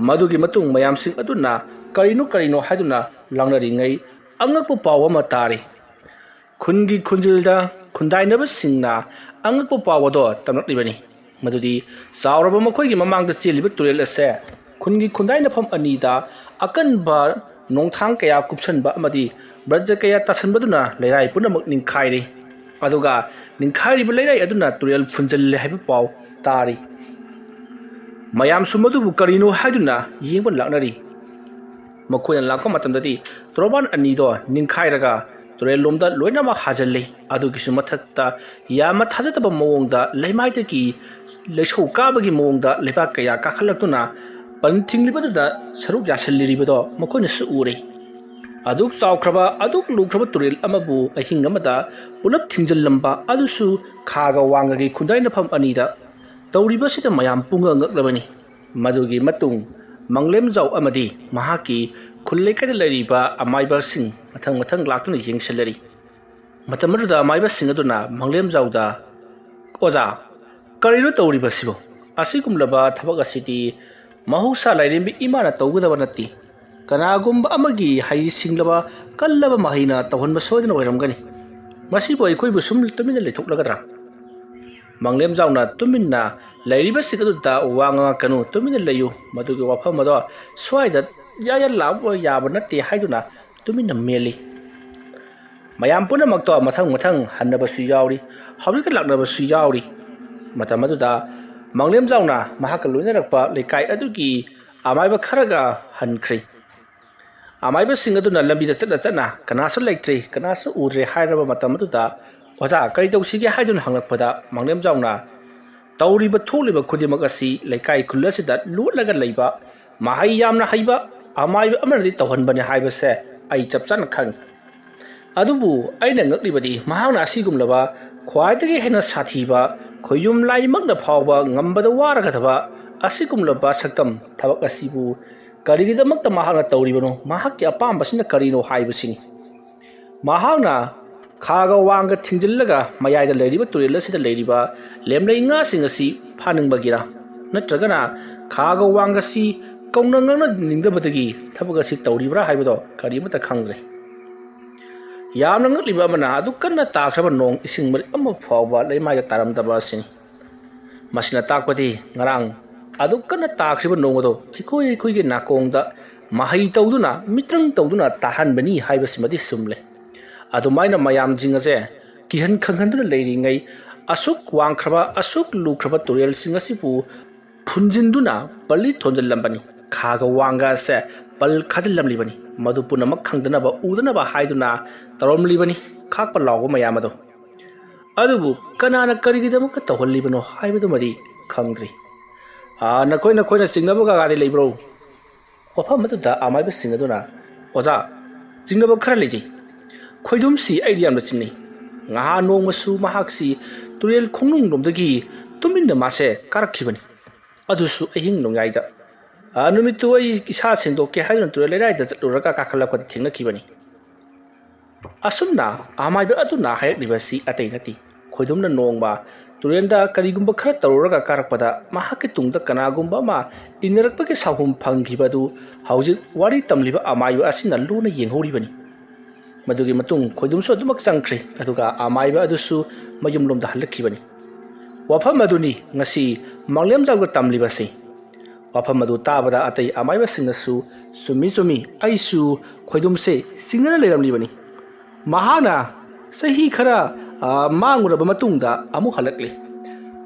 ꯃꯗꯨꯒꯤ ꯃꯇꯨꯡ ꯃꯌꯥꯝꯁꯤꯡ ꯑꯗꯨꯅ "ꯀꯔꯤꯅꯣ, ꯀꯔꯤꯅꯣ?" ꯍꯥꯏꯗꯨꯅ ꯂꯥꯡꯅꯔꯤꯉꯩ ꯑꯉꯛꯄ ꯄꯥꯎ ꯑꯃ ꯇꯥꯔꯤ꯫ ꯈꯨꯟꯒꯤ ꯈꯨꯟꯖꯤꯜꯗ ꯈꯨꯟꯗꯥꯏꯅꯕꯁꯤꯡꯅ ꯑꯉꯛꯄ ꯄꯥꯎ ꯑꯗꯣ ꯇꯝꯂꯛꯂꯤꯕꯅꯤ꯫ ꯃꯗꯨꯗꯤ ꯆꯥꯎꯔꯕ ꯃꯈꯣꯏꯒꯤ ꯃꯃꯥꯡꯗ ꯆꯦꯜꯂꯤꯕ ꯇꯨꯔꯦꯜ ꯑꯁꯦ ꯈꯨꯟꯒꯤ ꯈꯨꯟꯗꯥꯏꯅꯐꯝ ꯑꯅꯤꯗ ꯑꯀꯟꯕ ꯅꯣꯡꯊꯥꯡ ꯀꯌꯥ ꯀꯨꯞꯁꯟꯕ ꯑꯃꯗꯤ ꯕ꯭ꯔꯖ ꯀꯌꯥ ꯇꯥꯁꯟꯕꯗꯨꯅ ꯂꯩꯔꯥꯏ ꯄꯨꯝꯅꯃꯛ ꯅꯤꯡꯈꯥꯏꯔꯤ꯫ ꯑꯗꯨꯒ ꯅꯤꯡꯈꯥꯏꯔꯤꯕ ꯂꯩꯔꯥꯏ ꯑꯗꯨꯅ ꯇꯨꯔꯦꯜ ꯐꯨꯟꯖꯜꯂꯦ ꯍꯥꯏꯕ ꯄꯥꯎ ꯇꯥꯔꯤ꯫ ꯃꯌꯥꯝꯁꯨ ꯃꯗꯨꯕꯨ ꯀꯔꯤꯅꯣ ꯍꯥꯏꯗꯨꯅ ꯌꯦꯡꯕ ꯂꯥꯛꯅꯔꯤ꯫ ꯃꯈꯣꯏꯅ ꯂꯥꯛꯄ ꯃꯇꯝꯗꯗꯤ ꯇꯣꯔꯕꯥꯟ ꯑꯅꯤꯗꯣ ꯅꯤꯡꯈꯥꯏꯔꯒ ꯇꯨꯔꯦꯜ ꯂꯣꯝꯗ ꯂꯣꯏꯅꯃꯛ ꯍꯥꯖꯤꯜꯂꯤ꯫ ꯑꯗꯨꯒꯤꯁꯨ ꯃꯊꯛꯇ ꯌꯥꯝꯅ ꯊꯥꯖꯗꯕ ꯃꯑꯣꯡꯗ ꯂꯩꯃꯥꯏꯗꯒꯤ ꯂꯩꯁꯧ ꯀꯥꯕꯒꯤ ꯃꯑꯣꯡꯗ ꯂꯩꯕꯥꯛ ꯀꯌꯥ ꯀꯥꯈꯠꯂꯛꯇꯨꯅ ꯄꯟ ꯊꯤꯡꯂꯤꯕꯗꯨꯗ ꯁꯔꯨꯛ ꯌꯥꯁꯤꯜꯂꯤꯔꯤꯕꯗꯣ ꯃꯈꯣꯏꯅꯁꯨ ꯎꯔꯦ꯫ ꯑꯗꯨꯛ ꯆꯥꯎꯈ꯭ꯔꯕ, ꯑꯗꯨꯛ ꯂꯨꯈ꯭ꯔꯕ ꯇꯨꯔꯦꯜ ꯑꯃꯕꯨ ꯑꯍꯤꯡ ꯑꯃꯗ ꯄꯨꯂꯞ ꯊꯤꯡꯖꯤꯜꯂꯝꯕ, ꯑꯗꯨꯁꯨ ꯈꯥꯒ ꯋꯥꯡꯒꯒꯤ ꯈꯨꯟꯗꯥꯏꯅꯐꯝ ꯑꯅꯤꯗ꯫ ꯇꯧꯔꯤꯕꯁꯤꯗ ꯃꯌꯥꯝ ꯄꯨꯡꯉꯛ ꯉꯛꯂꯕꯅꯤ꯫ ꯃꯗꯨꯒꯤ ꯃꯇꯨꯡ ꯃꯪꯂꯦꯝꯖꯥꯎ ꯑꯃꯗꯤ ꯃꯍꯥꯛꯀꯤ ꯈꯨꯜ ꯂꯩꯀꯥꯏꯗ ꯂꯩꯔꯤꯕ ꯑꯃꯥꯏꯕꯁꯤꯡ ꯃꯊꯪ ꯃꯊꯪ ꯂꯥꯛꯇꯨꯅ ꯌꯦꯡꯁꯤꯜꯂꯔꯤ꯫ ꯃꯇꯝ ꯑꯗꯨꯗ ꯑꯃꯥꯏꯕꯁꯤꯡ ꯑꯗꯨꯅ ꯃꯪꯂꯦꯝꯖꯥꯎꯗ, "ꯑꯣꯖꯥ, ꯀꯔꯤꯅꯣ ꯇꯧꯔꯤꯕꯁꯤꯕꯣ? ꯑꯁꯤꯒꯨꯝꯂꯕ ꯊꯕꯛ ꯑꯁꯤꯗꯤ ꯃꯍꯧꯁꯥ ꯂꯥꯏꯔꯦꯝꯕꯤ ꯏꯃꯥꯅ ꯇꯧꯒꯗꯕ ꯅꯠꯇꯦ꯫ ꯀꯅꯥꯒꯨꯝꯕ ꯑꯃꯒꯤ ꯍꯩꯁꯤꯡꯂꯕ, ꯀꯜꯂꯕ ꯃꯍꯩꯅ ꯇꯧꯍꯟꯕ ꯁꯣꯏꯗꯅ ꯑꯣꯏꯔꯝꯒꯅꯤ꯫ ꯃꯁꯤꯕꯨ ꯑꯩꯈꯣꯏꯕꯨ ꯁꯨꯝ ꯇꯨꯃꯤꯟꯅ ꯂꯩꯊꯣꯛꯂꯒꯗ꯭ꯔꯥ?" ꯃꯪꯂꯦꯝꯖꯥꯎꯅ ꯇꯨꯃꯤꯟꯅ ꯂꯩꯔꯤꯕꯁꯤꯡ ꯑꯗꯨꯗ ꯋꯥ ꯉꯥꯡꯉꯛꯀꯅꯨ, ꯇꯨꯃꯤꯟꯅ ꯂꯩꯌꯨ, ꯃꯗꯨꯒꯤ ꯋꯥꯐꯝ ꯑꯗꯣ ꯁ꯭ꯋꯥꯏꯗ ꯌꯥꯌꯥ ꯂꯥꯎꯕ ꯌꯥꯕ ꯅꯠꯇꯦ ꯍꯥꯏꯗꯨꯅ ꯇꯨꯃꯤꯟꯅ ꯃꯦꯜꯂꯤ꯫ ꯃꯌꯥꯝ ꯄꯨꯝꯅꯃꯛꯇꯣ ꯃꯊꯪ ꯃꯊꯪ ꯍꯟꯅꯕꯁꯨ ꯌꯥꯎꯔꯤ, ꯍꯧꯖꯤꯛꯇ ꯂꯥꯛꯅꯕꯁꯨ ꯌꯥꯎꯔꯤ꯫ ꯃꯇꯝ ꯑꯗꯨꯗ ꯃꯪꯂꯦꯝꯖꯥꯎꯅ ꯃꯍꯥꯛꯀ ꯂꯣꯏꯅꯔꯛꯄ ꯂꯩꯀꯥꯏ ꯑꯗꯨꯒꯤ ꯑꯃꯥꯏꯕ ꯈꯔꯒ ꯍꯟꯈ꯭ꯔꯦ꯫ ꯑꯃꯥꯏꯕꯁꯤꯡ ꯑꯗꯨꯅ ꯂꯝꯕꯤꯗ ꯆꯠꯅ ꯆꯠꯅ, "ꯀꯅꯥꯁꯨ ꯂꯩꯇ꯭ꯔꯦ, ꯀꯅꯥꯁꯨ ꯎꯗ꯭ꯔꯦ" ꯍꯥꯏꯔꯕ ꯃꯇꯝ ꯑꯗꯨꯗ, "ꯑꯣꯖꯥ, ꯀꯔꯤ ꯇꯧꯁꯤꯒꯦ?" ꯍꯥꯏꯗꯨꯅ ꯍꯪꯂꯛꯄꯗ, ꯃꯪꯂꯦꯝꯖꯥꯎꯅ, "ꯇꯧꯔꯤꯕ ꯊꯣꯛꯂꯤꯕ ꯈꯨꯗꯤꯡꯃꯛ ꯑꯁꯤ ꯂꯩꯀꯥꯏ ꯈꯨꯜ ꯑꯁꯤꯗ ꯂꯣꯠꯂꯒ ꯂꯩꯕ, ꯃꯍꯩ ꯌꯥꯝꯅ ꯍꯩꯕ ꯑꯃꯥꯏꯕ ꯑꯃꯅꯗꯤ ꯇꯧꯍꯟꯕꯅꯤ ꯍꯥꯏꯕꯁꯦ ꯑꯩ ꯆꯞ ꯆꯥꯅ ꯈꯪꯏ꯫ ꯑꯗꯨꯕꯨ ꯑꯩꯅ ꯉꯛꯂꯤꯕꯗꯤ ꯃꯍꯥꯛꯅ ꯑꯁꯤꯒꯨꯝꯂꯕ ꯈ꯭ꯋꯥꯏꯗꯒꯤ ꯍꯦꯟꯅ ꯁꯥꯊꯤꯕ, ꯈꯣꯌꯨꯝ ꯂꯥꯏꯃꯛꯅ ꯐꯥꯎꯕ ꯉꯝꯕꯗ ꯋꯥꯔꯒꯗꯕ ꯑꯁꯤꯒꯨꯝꯂꯕ ꯁꯛꯇꯝ ꯊꯕꯛ ꯑꯁꯤꯕꯨ ꯀꯔꯤꯒꯤꯗꯃꯛꯇ ꯃꯍꯥꯛꯅ ꯇꯧꯔꯤꯕꯅꯣ? ꯃꯍꯥꯛꯀꯤ ꯑꯄꯥꯝꯕꯁꯤꯅ ꯀꯔꯤꯅꯣ ꯍꯥꯏꯕꯁꯤꯅꯤ꯫ ꯃꯍꯥꯛꯅ ꯈꯥꯒ ꯋꯥꯡꯒ ꯊꯤꯡꯖꯤꯜꯂꯒ ꯃꯌꯥꯏꯗ ꯂꯩꯔꯤꯕ ꯇꯨꯔꯦꯜ ꯑꯁꯤꯗ ꯂꯩꯔꯤꯕ ꯂꯦꯝꯂꯩ ꯉꯥꯁꯤꯡ ꯑꯁꯤ ꯐꯥꯅꯤꯡꯕꯒꯤꯔꯥ? ꯅꯠꯇ꯭ꯔꯒꯅ ꯈꯥꯒ ꯋꯥꯡꯒꯁꯤ ꯀꯧꯅ ꯉꯥꯡꯅꯅꯤꯡꯗꯕꯗꯒꯤ ꯊꯕꯛ ꯑꯁꯤ ꯇꯧꯔꯤꯕ꯭ꯔꯥ ꯍꯥꯏꯕꯗꯣ ꯀꯔꯤꯃꯠꯇ ꯈꯪꯗ꯭ꯔꯦ꯫ ꯌꯥꯝꯅ ꯉꯛꯂꯤꯕ ꯑꯃꯅ, ꯑꯗꯨꯛ ꯀꯟꯅ ꯇꯥꯈ꯭ꯔꯕ ꯅꯣꯡ ꯏꯁꯤꯡ ꯃꯔꯤꯛ ꯑꯃ ꯐꯥꯎꯕ ꯂꯩꯃꯥꯏꯗ ꯇꯥꯔꯝꯗꯕ ꯑꯁꯤꯅꯤ꯫ ꯃꯁꯤꯅ ꯇꯥꯛꯄꯗꯤ ꯉꯔꯥꯡ ꯑꯗꯨꯛ ꯀꯟꯅ ꯇꯥꯈ꯭ꯔꯤꯕ ꯅꯣꯡ ꯑꯗꯨ ꯑꯩꯈꯣꯏ ꯑꯩꯈꯣꯏꯒꯤ ꯅꯥꯀꯣꯡꯗ ꯃꯍꯩ ꯇꯧꯗꯨꯅ, ꯃꯤꯇ꯭ꯔꯪ ꯇꯧꯗꯨꯅ ꯇꯥꯍꯟꯕꯅꯤ ꯍꯥꯏꯕꯁꯤꯃꯗꯤ ꯆꯨꯝꯂꯦ꯫ ꯑꯗꯨꯃꯥꯏꯅ ꯃꯌꯥꯝꯁꯤꯡ ꯑꯁꯦ ꯀꯤꯍꯟ ꯈꯪꯍꯟꯗꯨꯅ ꯂꯩꯔꯤꯉꯩ, ꯑꯁꯨꯛ ꯋꯥꯡꯈ꯭ꯔꯕ, ꯑꯁꯨꯛ ꯂꯨꯈ꯭ꯔꯕ ꯇꯨꯔꯦꯜꯁꯤꯡ ꯑꯁꯤꯕꯨ ꯐꯨꯟꯖꯤꯟꯗꯨꯅ ꯄꯜꯂꯤ ꯊꯣꯟꯖꯤꯜꯂꯝꯕꯅꯤ꯫ ꯈꯥꯒ ꯋꯥꯡꯒ ꯑꯁꯦ ꯄꯜ ꯈꯥꯖꯤꯜꯂꯝꯂꯤꯕꯅꯤ꯫ ꯃꯗꯨ ꯄꯨꯝꯅꯃꯛ ꯈꯪꯗꯅꯕ, ꯎꯗꯅꯕ ꯍꯥꯏꯗꯨꯅ ꯇꯧꯔꯝꯂꯤꯕꯅꯤ ꯈꯥꯛꯄ ꯂꯥꯎꯕ ꯃꯌꯥꯝ ꯑꯗꯨ꯫ ꯑꯗꯨꯕꯨ ꯀꯅꯥꯅ ꯀꯔꯤꯒꯤꯗꯃꯛꯇ ꯇꯧꯍꯜꯂꯤꯕꯅꯣ ꯍꯥꯏꯕꯗꯨꯃꯗꯤ ꯈꯪꯗ꯭ꯔꯤ꯫ "ꯑꯥ, ꯅꯈꯣꯏ, ꯅꯈꯣꯏꯅ ꯆꯤꯡꯅꯕ ꯀꯌꯥꯗꯤ ꯂꯩꯕ꯭ꯔꯣ?" ꯋꯥꯐꯝ ꯑꯗꯨꯗ ꯑꯃꯥꯏꯕꯁꯤꯡ ꯑꯗꯨꯅ, "ꯑꯣꯖꯥ, ꯆꯤꯡꯅꯕ ꯈꯔ ꯂꯩꯖꯩ꯫ ꯈꯣꯏꯗꯨꯝꯁꯤ ꯑꯩꯗꯤ ꯌꯥꯝꯅ ꯆꯤꯡꯅꯩ꯫ ꯉꯍꯥꯟ ꯅꯣꯡꯃꯁꯨ ꯃꯍꯥꯛꯁꯤ ꯇꯨꯔꯦꯜ ꯈꯣꯡꯅꯨꯡꯂꯣꯝꯗꯒꯤ ꯇꯨꯃꯤꯟꯅ ꯃꯥꯁꯦ ꯀꯥꯔꯛꯈꯤꯕꯅꯤ꯫ ꯑꯗꯨꯁꯨ ꯑꯍꯤꯡ ꯅꯣꯡꯌꯥꯏꯗ꯫ ꯑ, ꯅꯨꯃꯤꯠꯇꯨ ꯑꯩ ꯏꯁꯥ ꯁꯦꯡꯗꯣꯛꯀꯦ ꯍꯥꯏꯗꯨꯅ ꯇꯨꯔꯦꯜ ꯂꯩꯔꯥꯏꯗ ꯆꯠꯂꯨꯔꯒ ꯀꯥꯈꯠꯂꯛꯄꯗ ꯊꯦꯡꯅꯈꯤꯕꯅꯤ꯫ ꯑꯁꯨꯝꯅ ꯑꯃꯥꯏꯕ ꯑꯗꯨꯅ ꯍꯥꯏꯔꯛꯂꯤꯕꯁꯤ ꯑꯇꯩ ꯅꯠꯇꯦ꯫ ꯈꯣꯏꯗꯨꯝꯅ ꯅꯣꯡꯃ ꯇꯨꯔꯦꯜꯗ ꯀꯔꯤꯒꯨꯝꯕ ꯈꯔ ꯇꯧꯔꯨꯔꯒ ꯀꯥꯔꯛꯄꯗ ꯃꯍꯥꯛꯀꯤ ꯇꯨꯡꯗ ꯀꯅꯥꯒꯨꯝꯕ ꯑꯃ ꯏꯟꯅꯔꯛꯄꯒꯤ ꯁꯥꯎꯍꯨꯝ ꯐꯪꯈꯤꯕ ꯑꯗꯨ ꯍꯧꯖꯤꯛ ꯋꯥꯔꯤ ꯇꯝꯂꯤꯕ ꯑꯃꯥꯏꯕ ꯑꯁꯤꯅ ꯂꯨꯅ ꯌꯦꯡꯍꯧꯔꯤꯕꯅꯤ꯫ ꯃꯗꯨꯒꯤ ꯃꯇꯨꯡ ꯈꯣꯏꯗꯨꯝꯁꯨ ꯑꯗꯨꯃꯛ ꯆꯪꯈ꯭ꯔꯦ, ꯑꯗꯨꯒ ꯑꯃꯥꯏꯕ ꯑꯗꯨꯁꯨ ꯃꯌꯨꯝꯂꯣꯝꯗ ꯍꯜꯂꯛꯈꯤꯕꯅꯤ꯫ ꯋꯥꯐꯝ ꯑꯗꯨꯅꯤ ꯉꯁꯤ ꯃꯥꯡꯂꯦꯝꯖꯥꯎꯗ ꯇꯝꯂꯤꯕꯁꯤ꯫ ꯋꯥꯐꯝ ꯑꯗꯨ ꯇꯥꯕꯗ ꯑꯇꯩ ꯑꯃꯥꯏꯕꯁꯤꯡꯅꯁꯨ, "ꯆꯨꯝꯃꯤ, ꯆꯨꯝꯃꯤ, ꯑꯩꯁꯨ ꯈꯣꯏꯗꯨꯝꯁꯦ ꯆꯤꯡꯅꯅ ꯂꯩꯔꯝꯂꯤꯕꯅꯤ꯫ ꯃꯍꯥꯛꯅ ꯆꯍꯤ ꯈꯔ, ꯑ, ꯃꯥꯡꯂꯨꯔꯕ ꯃꯇꯨꯡꯗ ꯑꯃꯨꯛ ꯍꯜꯂꯛꯂꯤ꯫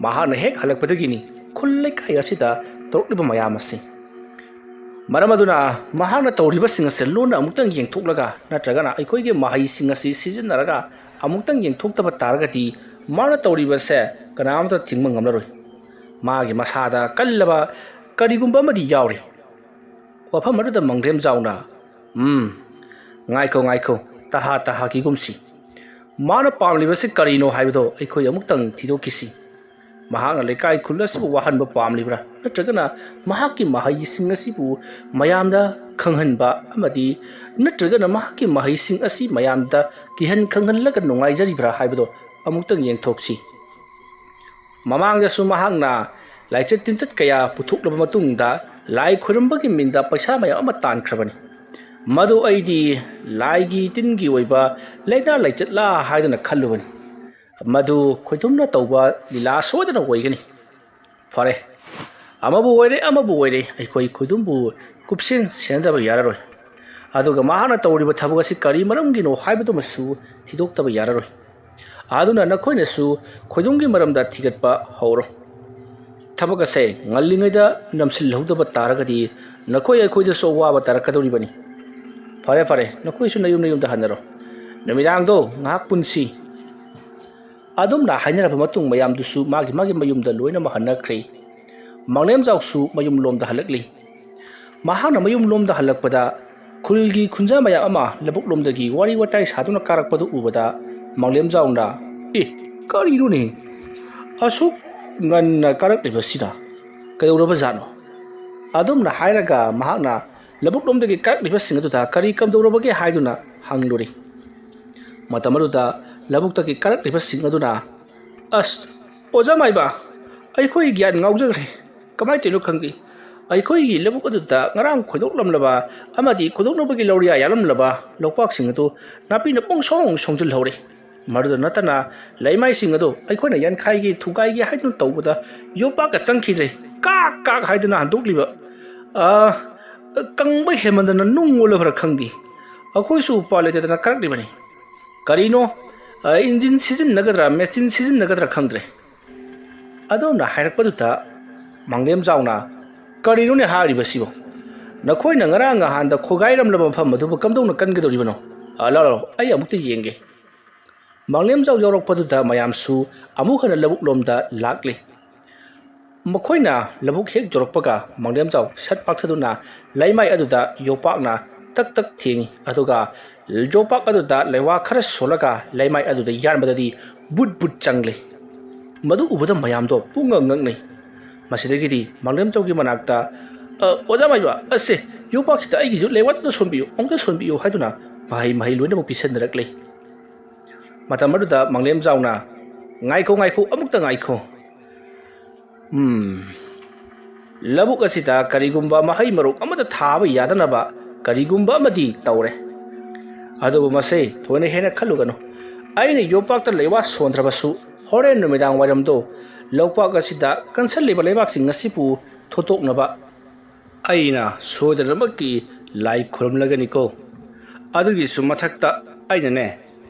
ꯃꯍꯥꯛꯅ ꯍꯦꯛ ꯍꯜꯂꯛꯄꯗꯒꯤꯅꯤ ꯈꯨꯜ ꯂꯩꯀꯥꯏ ꯑꯁꯤꯗ ꯇꯧꯔꯛꯂꯤꯕ ꯃꯌꯥꯝ ꯑꯁꯤ꯫ ꯃꯔꯝ ꯑꯗꯨꯅ ꯃꯍꯥꯛꯅ ꯇꯧꯔꯤꯕꯁꯤꯡ ꯑꯁꯦ ꯂꯣꯟꯅ ꯑꯃꯨꯛꯇꯪ ꯌꯦꯡꯊꯣꯛꯂꯒ ꯅꯠꯇ꯭ꯔꯒꯅ ꯑꯩꯈꯣꯏꯒꯤ ꯃꯍꯩꯁꯤꯡ ꯑꯁꯤ ꯁꯤꯖꯤꯟꯅꯔꯒ ꯑꯃꯨꯛꯇꯪ ꯌꯦꯡꯊꯣꯛꯇꯕ ꯇꯥꯔꯒꯗꯤ ꯃꯥꯅ ꯇꯧꯔꯤꯕꯁꯦ ꯀꯅꯥꯝꯇ ꯊꯤꯡꯕ ꯉꯝꯂꯔꯣꯏ꯫ ꯃꯥꯒꯤ ꯃꯁꯥꯗ ꯀꯜꯂꯕ ꯀꯔꯤꯒꯨꯝꯕ ꯑꯃꯗꯤ ꯌꯥꯎꯔꯤ"꯫ ꯋꯥꯐꯝ ꯑꯗꯨꯗ ꯃꯥꯡꯂꯦꯝꯖꯥꯎꯅ, "ꯎꯝ, ꯉꯥꯏꯈꯣ, ꯉꯥꯏꯈꯣ, ꯇꯍꯥ ꯇꯍꯥ ꯀꯤꯒꯨꯝꯁꯤ꯫ ꯃꯥꯅ ꯄꯥꯝꯂꯤꯕꯁꯤ ꯀꯔꯤꯅꯣ ꯍꯥꯏꯕꯗꯣ ꯑꯩꯈꯣꯏ ꯑꯃꯨꯛꯇꯪ ꯊꯤꯗꯣꯛꯈꯤꯁꯤ꯫ ꯃꯍꯥꯛꯅ ꯂꯩꯀꯥꯏ ꯈꯨꯜ ꯑꯁꯤꯕꯨ ꯋꯥꯍꯟꯕ ꯄꯥꯝꯂꯤꯕ꯭ꯔꯥ? ꯅꯠꯇ꯭ꯔꯒꯅ ꯃꯍꯥꯛꯀꯤ ꯃꯍꯩꯁꯤꯡ ꯑꯁꯤꯕꯨ ꯃꯌꯥꯝꯗ ꯈꯪꯍꯟꯕ ꯑꯃꯗꯤ ꯅꯠꯇ꯭ꯔꯒꯅ ꯃꯍꯥꯛꯀꯤ ꯃꯍꯩꯁꯤꯡ ꯑꯁꯤ ꯃꯌꯥꯝꯗ ꯀꯤꯍꯟ ꯈꯪꯍꯜꯂꯒ ꯅꯨꯡꯉꯥꯏꯖꯔꯤꯕ꯭ꯔꯥ ꯍꯥꯏꯕꯗꯣ ꯑꯃꯨꯛꯇꯪ ꯌꯦꯡꯊꯣꯛꯁꯤ꯫ ꯃꯃꯥꯡꯗꯁꯨ ꯃꯍꯥꯛꯅ ꯂꯥꯏꯆꯠ ꯇꯤꯟꯖꯠ ꯀꯌꯥ ꯄꯨꯊꯣꯛꯂꯕ ꯃꯇꯨꯡꯗ ꯂꯥꯏ ꯈꯣꯏꯔꯝꯕꯒꯤ ꯃꯤꯡꯗ ꯄꯩꯁꯥ ꯃꯌꯥꯝ ꯑꯃ ꯇꯥꯟꯈ꯭ꯔꯕꯅꯤ꯫ ꯃꯗꯨ ꯑꯩꯗꯤ ꯂꯥꯏꯒꯤ ꯇꯤꯟꯒꯤ ꯑꯣꯏꯕ ꯂꯥꯏꯅꯥ ꯂꯥꯏꯆꯠꯂꯥ ꯍꯥꯏꯗꯨꯅ ꯈꯜꯂꯨꯕꯅꯤ꯫ ꯃꯗꯨ ꯈꯣꯏꯗꯨꯝꯅ ꯇꯧꯕ ꯂꯤꯂꯥ ꯁꯣꯏꯗꯅ ꯑꯣꯏꯒꯅꯤ꯫ ꯐꯔꯦ, ꯑꯃꯕꯨ ꯑꯣꯏꯔꯦ, ꯑꯃꯕꯨ ꯑꯣꯏꯔꯦ, ꯑꯩꯈꯣꯏ ꯈꯣꯏꯗꯨꯝꯕꯨ ꯀꯨꯞꯁꯦꯟ ꯁꯦꯟꯅꯗꯕ ꯌꯥꯔꯔꯣꯏ꯫ ꯑꯗꯨꯒ ꯃꯍꯥꯛꯅ ꯇꯧꯔꯤꯕ ꯊꯕꯛ ꯑꯁꯤ ꯀꯔꯤ ꯃꯔꯝꯒꯤꯅꯣ ꯍꯥꯏꯕꯗꯨꯃꯁꯨ ꯊꯤꯗꯣꯛꯇꯕ ꯌꯥꯔꯔꯣꯏ꯫ ꯑꯗꯨꯅ ꯅꯈꯣꯏꯅꯁꯨ ꯈꯣꯏꯗꯨꯝꯒꯤ ꯃꯔꯝꯗ ꯊꯤꯒꯠꯄ ꯍꯧꯔꯣ꯫ ꯊꯕꯛ ꯑꯁꯦ ꯉꯜꯂꯤꯉꯩꯗ ꯅꯝꯁꯤꯜꯍꯧꯗꯕ ꯇꯥꯔꯒꯗꯤ ꯅꯈꯣꯏ ꯑꯩꯈꯣꯏꯗꯁꯨ ꯑꯋꯥꯕ ꯇꯥꯔꯛꯀꯗꯧꯔꯤꯕꯅꯤ꯫ ꯐꯔꯦ, ꯐꯔꯦ, ꯅꯈꯣꯏꯁꯨ ꯅꯌꯨꯝ ꯅꯌꯨꯝꯗ ꯍꯟꯅꯔꯣ꯫ ꯅꯨꯃꯤꯗꯥꯡꯗꯣ ꯉꯥꯏꯍꯥꯛ ꯄꯨꯟꯁꯤ꯫ ꯑꯗꯨꯝꯅ ꯍꯥꯏꯅꯔꯕ ꯃꯇꯨꯡ ꯃꯌꯥꯝꯗꯨꯁꯨ ꯃꯥꯒꯤ ꯃꯥꯒꯤ ꯃꯌꯨꯝꯗ ꯂꯣꯏꯅꯃꯛ ꯍꯟꯅꯈ꯭ꯔꯦ꯫ ꯃꯥꯡꯂꯦꯝꯖꯥꯎꯁꯨ ꯃꯌꯨꯝꯂꯣꯝꯗ ꯍꯜꯂꯛꯂꯤ꯫ ꯃꯍꯥꯛꯅ ꯃꯌꯨꯝꯂꯣꯝꯗ ꯍꯜꯂꯛꯄꯗ ꯈꯨꯜꯒꯤ ꯈꯨꯟꯖꯥ ꯃꯌꯥꯝ ꯑꯃ ꯂꯧꯕꯨꯛ ꯂꯣꯝꯗꯒꯤ ꯋꯥꯔꯤ ꯋꯥꯇꯥꯏ ꯁꯥꯗꯨꯅ ꯀꯥꯔꯛꯄꯗꯨ ꯎꯕꯗ ꯃꯥꯡꯂꯦꯝꯖꯥꯎꯅ, "ꯑꯦ, ꯀꯔꯤꯅꯣꯅꯦ? ꯑꯁꯨꯛ ꯉꯟꯅ ꯀꯥꯔꯛꯂꯤꯕꯁꯤꯅ ꯀꯩꯗꯧꯔꯕ ꯖꯥꯠꯅꯣ?" ꯑꯗꯨꯝꯅ ꯍꯥꯏꯔꯒ ꯃꯍꯥꯛꯅ ꯂꯧꯕꯨꯛ ꯂꯣꯝꯗꯒꯤ ꯀꯥꯔꯛꯂꯤꯕꯁꯤꯡ ꯑꯗꯨꯗ ꯀꯔꯤ ꯀꯝꯗꯧꯔꯕꯒꯦ ꯍꯥꯏꯗꯨꯅ ꯍꯪꯂꯨꯔꯤ꯫ ꯃꯇꯝ ꯑꯗꯨꯗ ꯂꯧꯕꯨꯛꯇꯒꯤ ꯀꯥꯔꯛꯂꯤꯕꯁꯤꯡ ꯑꯗꯨꯅ, "ꯑꯁ, ꯑꯣꯖꯥ ꯃꯥꯏꯕ, ꯑꯩꯈꯣꯏ ꯒ꯭ꯌꯥꯟ ꯉꯥꯎꯖꯈ꯭ꯔꯦ꯫ ꯀꯃꯥꯏꯅ ꯇꯧꯔꯤꯅꯣ ꯈꯪꯗꯦ꯫ ꯑꯩꯈꯣꯏꯒꯤ ꯂꯧꯕꯨꯛ ꯑꯗꯨꯗ ꯉꯔꯥꯡ ꯈꯣꯏꯗꯣꯛꯂꯝꯂꯕ ꯑꯃꯗꯤ ꯈꯣꯏꯗꯣꯛꯅꯕꯒꯤ ꯂꯧꯔꯤꯌꯥ ꯌꯥꯜꯂꯝꯂꯕ ꯂꯧꯄꯥꯛꯁꯤꯡ ꯑꯗꯨ ꯅꯥꯄꯤꯅ ꯄꯨꯡꯁꯣꯡ ꯁꯣꯡꯖꯤꯜꯍꯧꯔꯦ꯫ ꯃꯗꯨꯗ ꯅꯠꯇꯅ ꯂꯩꯃꯥꯏꯁꯤꯡ ꯑꯗꯨ ꯑꯩꯈꯣꯏꯅ ꯌꯥꯟꯈꯥꯏꯒꯦ ꯊꯨꯒꯥꯏꯒꯦ ꯍꯥꯏꯗꯨꯅ ꯇꯧꯕꯗ ꯌꯣꯄꯥꯛꯀ ꯆꯪꯈꯤꯗ꯭ꯔꯦ꯫ ꯀꯥꯛ ꯀꯥꯛ ꯍꯥꯏꯗꯨꯅ ꯍꯟꯗꯣꯛꯂꯤꯕ, ꯑ, ꯀꯪꯕ ꯍꯦꯟꯃꯟꯗꯅ ꯅꯨꯡ ꯑꯣꯜꯂꯕ꯭ꯔꯥ ꯈꯪꯗꯦ꯫ ꯑꯩꯈꯣꯏꯁꯨ ꯎꯄꯥꯏ ꯂꯩꯇꯗꯅ ꯀꯥꯔꯛꯂꯤꯕꯅꯤ꯫ ꯀꯔꯤꯅꯣ, ꯑ, ꯏꯟꯖꯤꯟ ꯁꯤꯖꯤꯟꯅꯒꯗ꯭ꯔꯥ, ꯃꯦꯆꯤꯟ ꯁꯤꯖꯤꯟꯅꯒꯗ꯭ꯔꯥ ꯈꯪꯗ꯭ꯔꯦ꯫" ꯑꯗꯣꯝꯅ ꯍꯥꯏꯔꯛꯄꯗꯨꯗ ꯃꯥꯡꯂꯦꯝꯖꯥꯎꯅ, "ꯀꯔꯤꯅꯣꯅꯦ ꯍꯥꯏꯔꯤꯕꯁꯤꯕꯣ? ꯅꯈꯣꯏꯅ ꯉꯔꯥꯡ ꯅꯍꯥꯟꯗ ꯈꯣꯒꯥꯏꯔꯝꯂꯕ ꯃꯐꯝ ꯑꯗꯨꯕꯨ ꯀꯝꯗꯧꯅ ꯀꯟꯒꯗꯧꯔꯤꯕꯅꯣ? ꯑ, ꯂꯥꯎ, ꯂꯥꯎ, ꯑꯩ ꯑꯃꯨꯛꯇ ꯌꯦꯡꯒꯦ꯫" ꯃꯥꯡꯂꯦꯝꯖꯥꯎ ꯌꯧꯔꯛꯄꯗꯨꯗ ꯃꯌꯥꯝꯁꯨ ꯑꯃꯨꯛ ꯍꯟꯅ ꯂꯧꯕꯨꯛ ꯂꯣꯝꯗ ꯂꯥꯛꯂꯤ꯫ ꯃꯈꯣꯏꯅ ꯂꯧꯕꯨꯛ ꯍꯦꯛ ꯌꯧꯔꯛꯄꯒ ꯃꯥꯡꯂꯦꯝꯖꯥꯎ ꯁꯠ ꯄꯥꯛꯊꯗꯨꯅ ꯂꯩꯃꯥꯏ ꯑꯗꯨꯗ ꯌꯣꯄꯥꯛꯅ ꯇꯛ ꯇꯛ ꯊꯦꯡꯏ, ꯑꯗꯨꯒ ꯌꯣꯄꯥꯛ ꯑꯗꯨꯗ ꯂꯩꯋꯥ ꯈꯔ ꯁꯣꯜꯂꯒ ꯂꯩꯃꯥꯏ ꯑꯗꯨꯗ ꯌꯥꯟꯕꯗꯗꯤ ꯕꯨꯠ ꯕꯨꯠ ꯆꯪꯂꯦ꯫ ꯃꯗꯨ ꯎꯕꯗ ꯃꯌꯥꯝꯗꯣ ꯄꯨꯡꯉꯛ ꯉꯛꯅꯩ꯫ ꯃꯁꯤꯗꯒꯤꯗꯤ ꯃꯥꯡꯂꯦꯝꯖꯥꯎꯒꯤ ꯃꯅꯥꯛꯇ, "ꯑ, ꯑꯣꯖꯥ ꯃꯥꯏꯕ, ꯑꯁꯦ, ꯌꯣꯄꯥꯛꯁꯤꯗ ꯑꯩꯒꯤꯁꯨ ꯂꯩꯋꯥꯗꯨꯗ ꯁꯣꯟꯕꯤꯌꯨ, ꯑꯃꯨꯛꯇ ꯁꯣꯟꯕꯤꯌꯨ" ꯍꯥꯏꯗꯨꯅ ꯃꯍꯩ ꯃꯍꯩ ꯂꯣꯏꯅꯃꯛ ꯄꯤꯁꯟꯅꯔꯛꯂꯦ꯫ ꯃꯇꯝ ꯑꯗꯨꯗ ꯃꯥꯡꯂꯦꯝꯖꯥꯎꯅ, "ꯉꯥꯏꯈꯣ, ꯉꯥꯏꯈꯣ, ꯑꯃꯨꯛꯇ ꯉꯥꯏꯈꯣ꯫ ꯎꯝ, ꯂꯧꯕꯨꯛ ꯑꯁꯤꯗ ꯀꯔꯤꯒꯨꯝꯕ ꯃꯍꯩ ꯃꯔꯣꯡ ꯑꯃꯠꯇ ꯊꯥꯕ ꯌꯥꯗꯅꯕ ꯀꯔꯤꯒꯨꯝꯕ ꯑꯃꯗꯤ ꯇꯧꯔꯦ꯫ ꯑꯗꯨꯕꯨ ꯃꯁꯦ ꯊꯣꯏꯅ ꯍꯦꯟꯅ ꯈꯜꯂꯨꯒꯅꯨ꯫ ꯑꯩꯅ ꯌꯣꯄꯥꯛꯇ ꯂꯩꯋꯥ ꯁꯣꯟꯗ꯭ꯔꯕꯁꯨ, ꯍꯣꯔꯦꯟ ꯅꯨꯃꯤꯗꯥꯡ ꯋꯥꯏꯔꯝꯗꯣ ꯂꯧꯄꯥꯛ ꯑꯁꯤꯗ ꯀꯟꯁꯜꯂꯤꯕ ꯂꯩꯕꯥꯛꯁꯤꯡ ꯑꯁꯤꯕꯨ ꯊꯣꯠꯇꯣꯛꯅꯕ ꯑꯩꯅ ꯁꯣꯏꯗꯅꯃꯛꯀꯤ ꯂꯥꯏ ꯈꯨꯔꯨꯝꯂꯒꯅꯤꯀꯣ꯫ ꯑꯗꯨꯒꯤꯁꯨ ꯃꯊꯛꯇ ꯑꯩꯅꯅꯦ,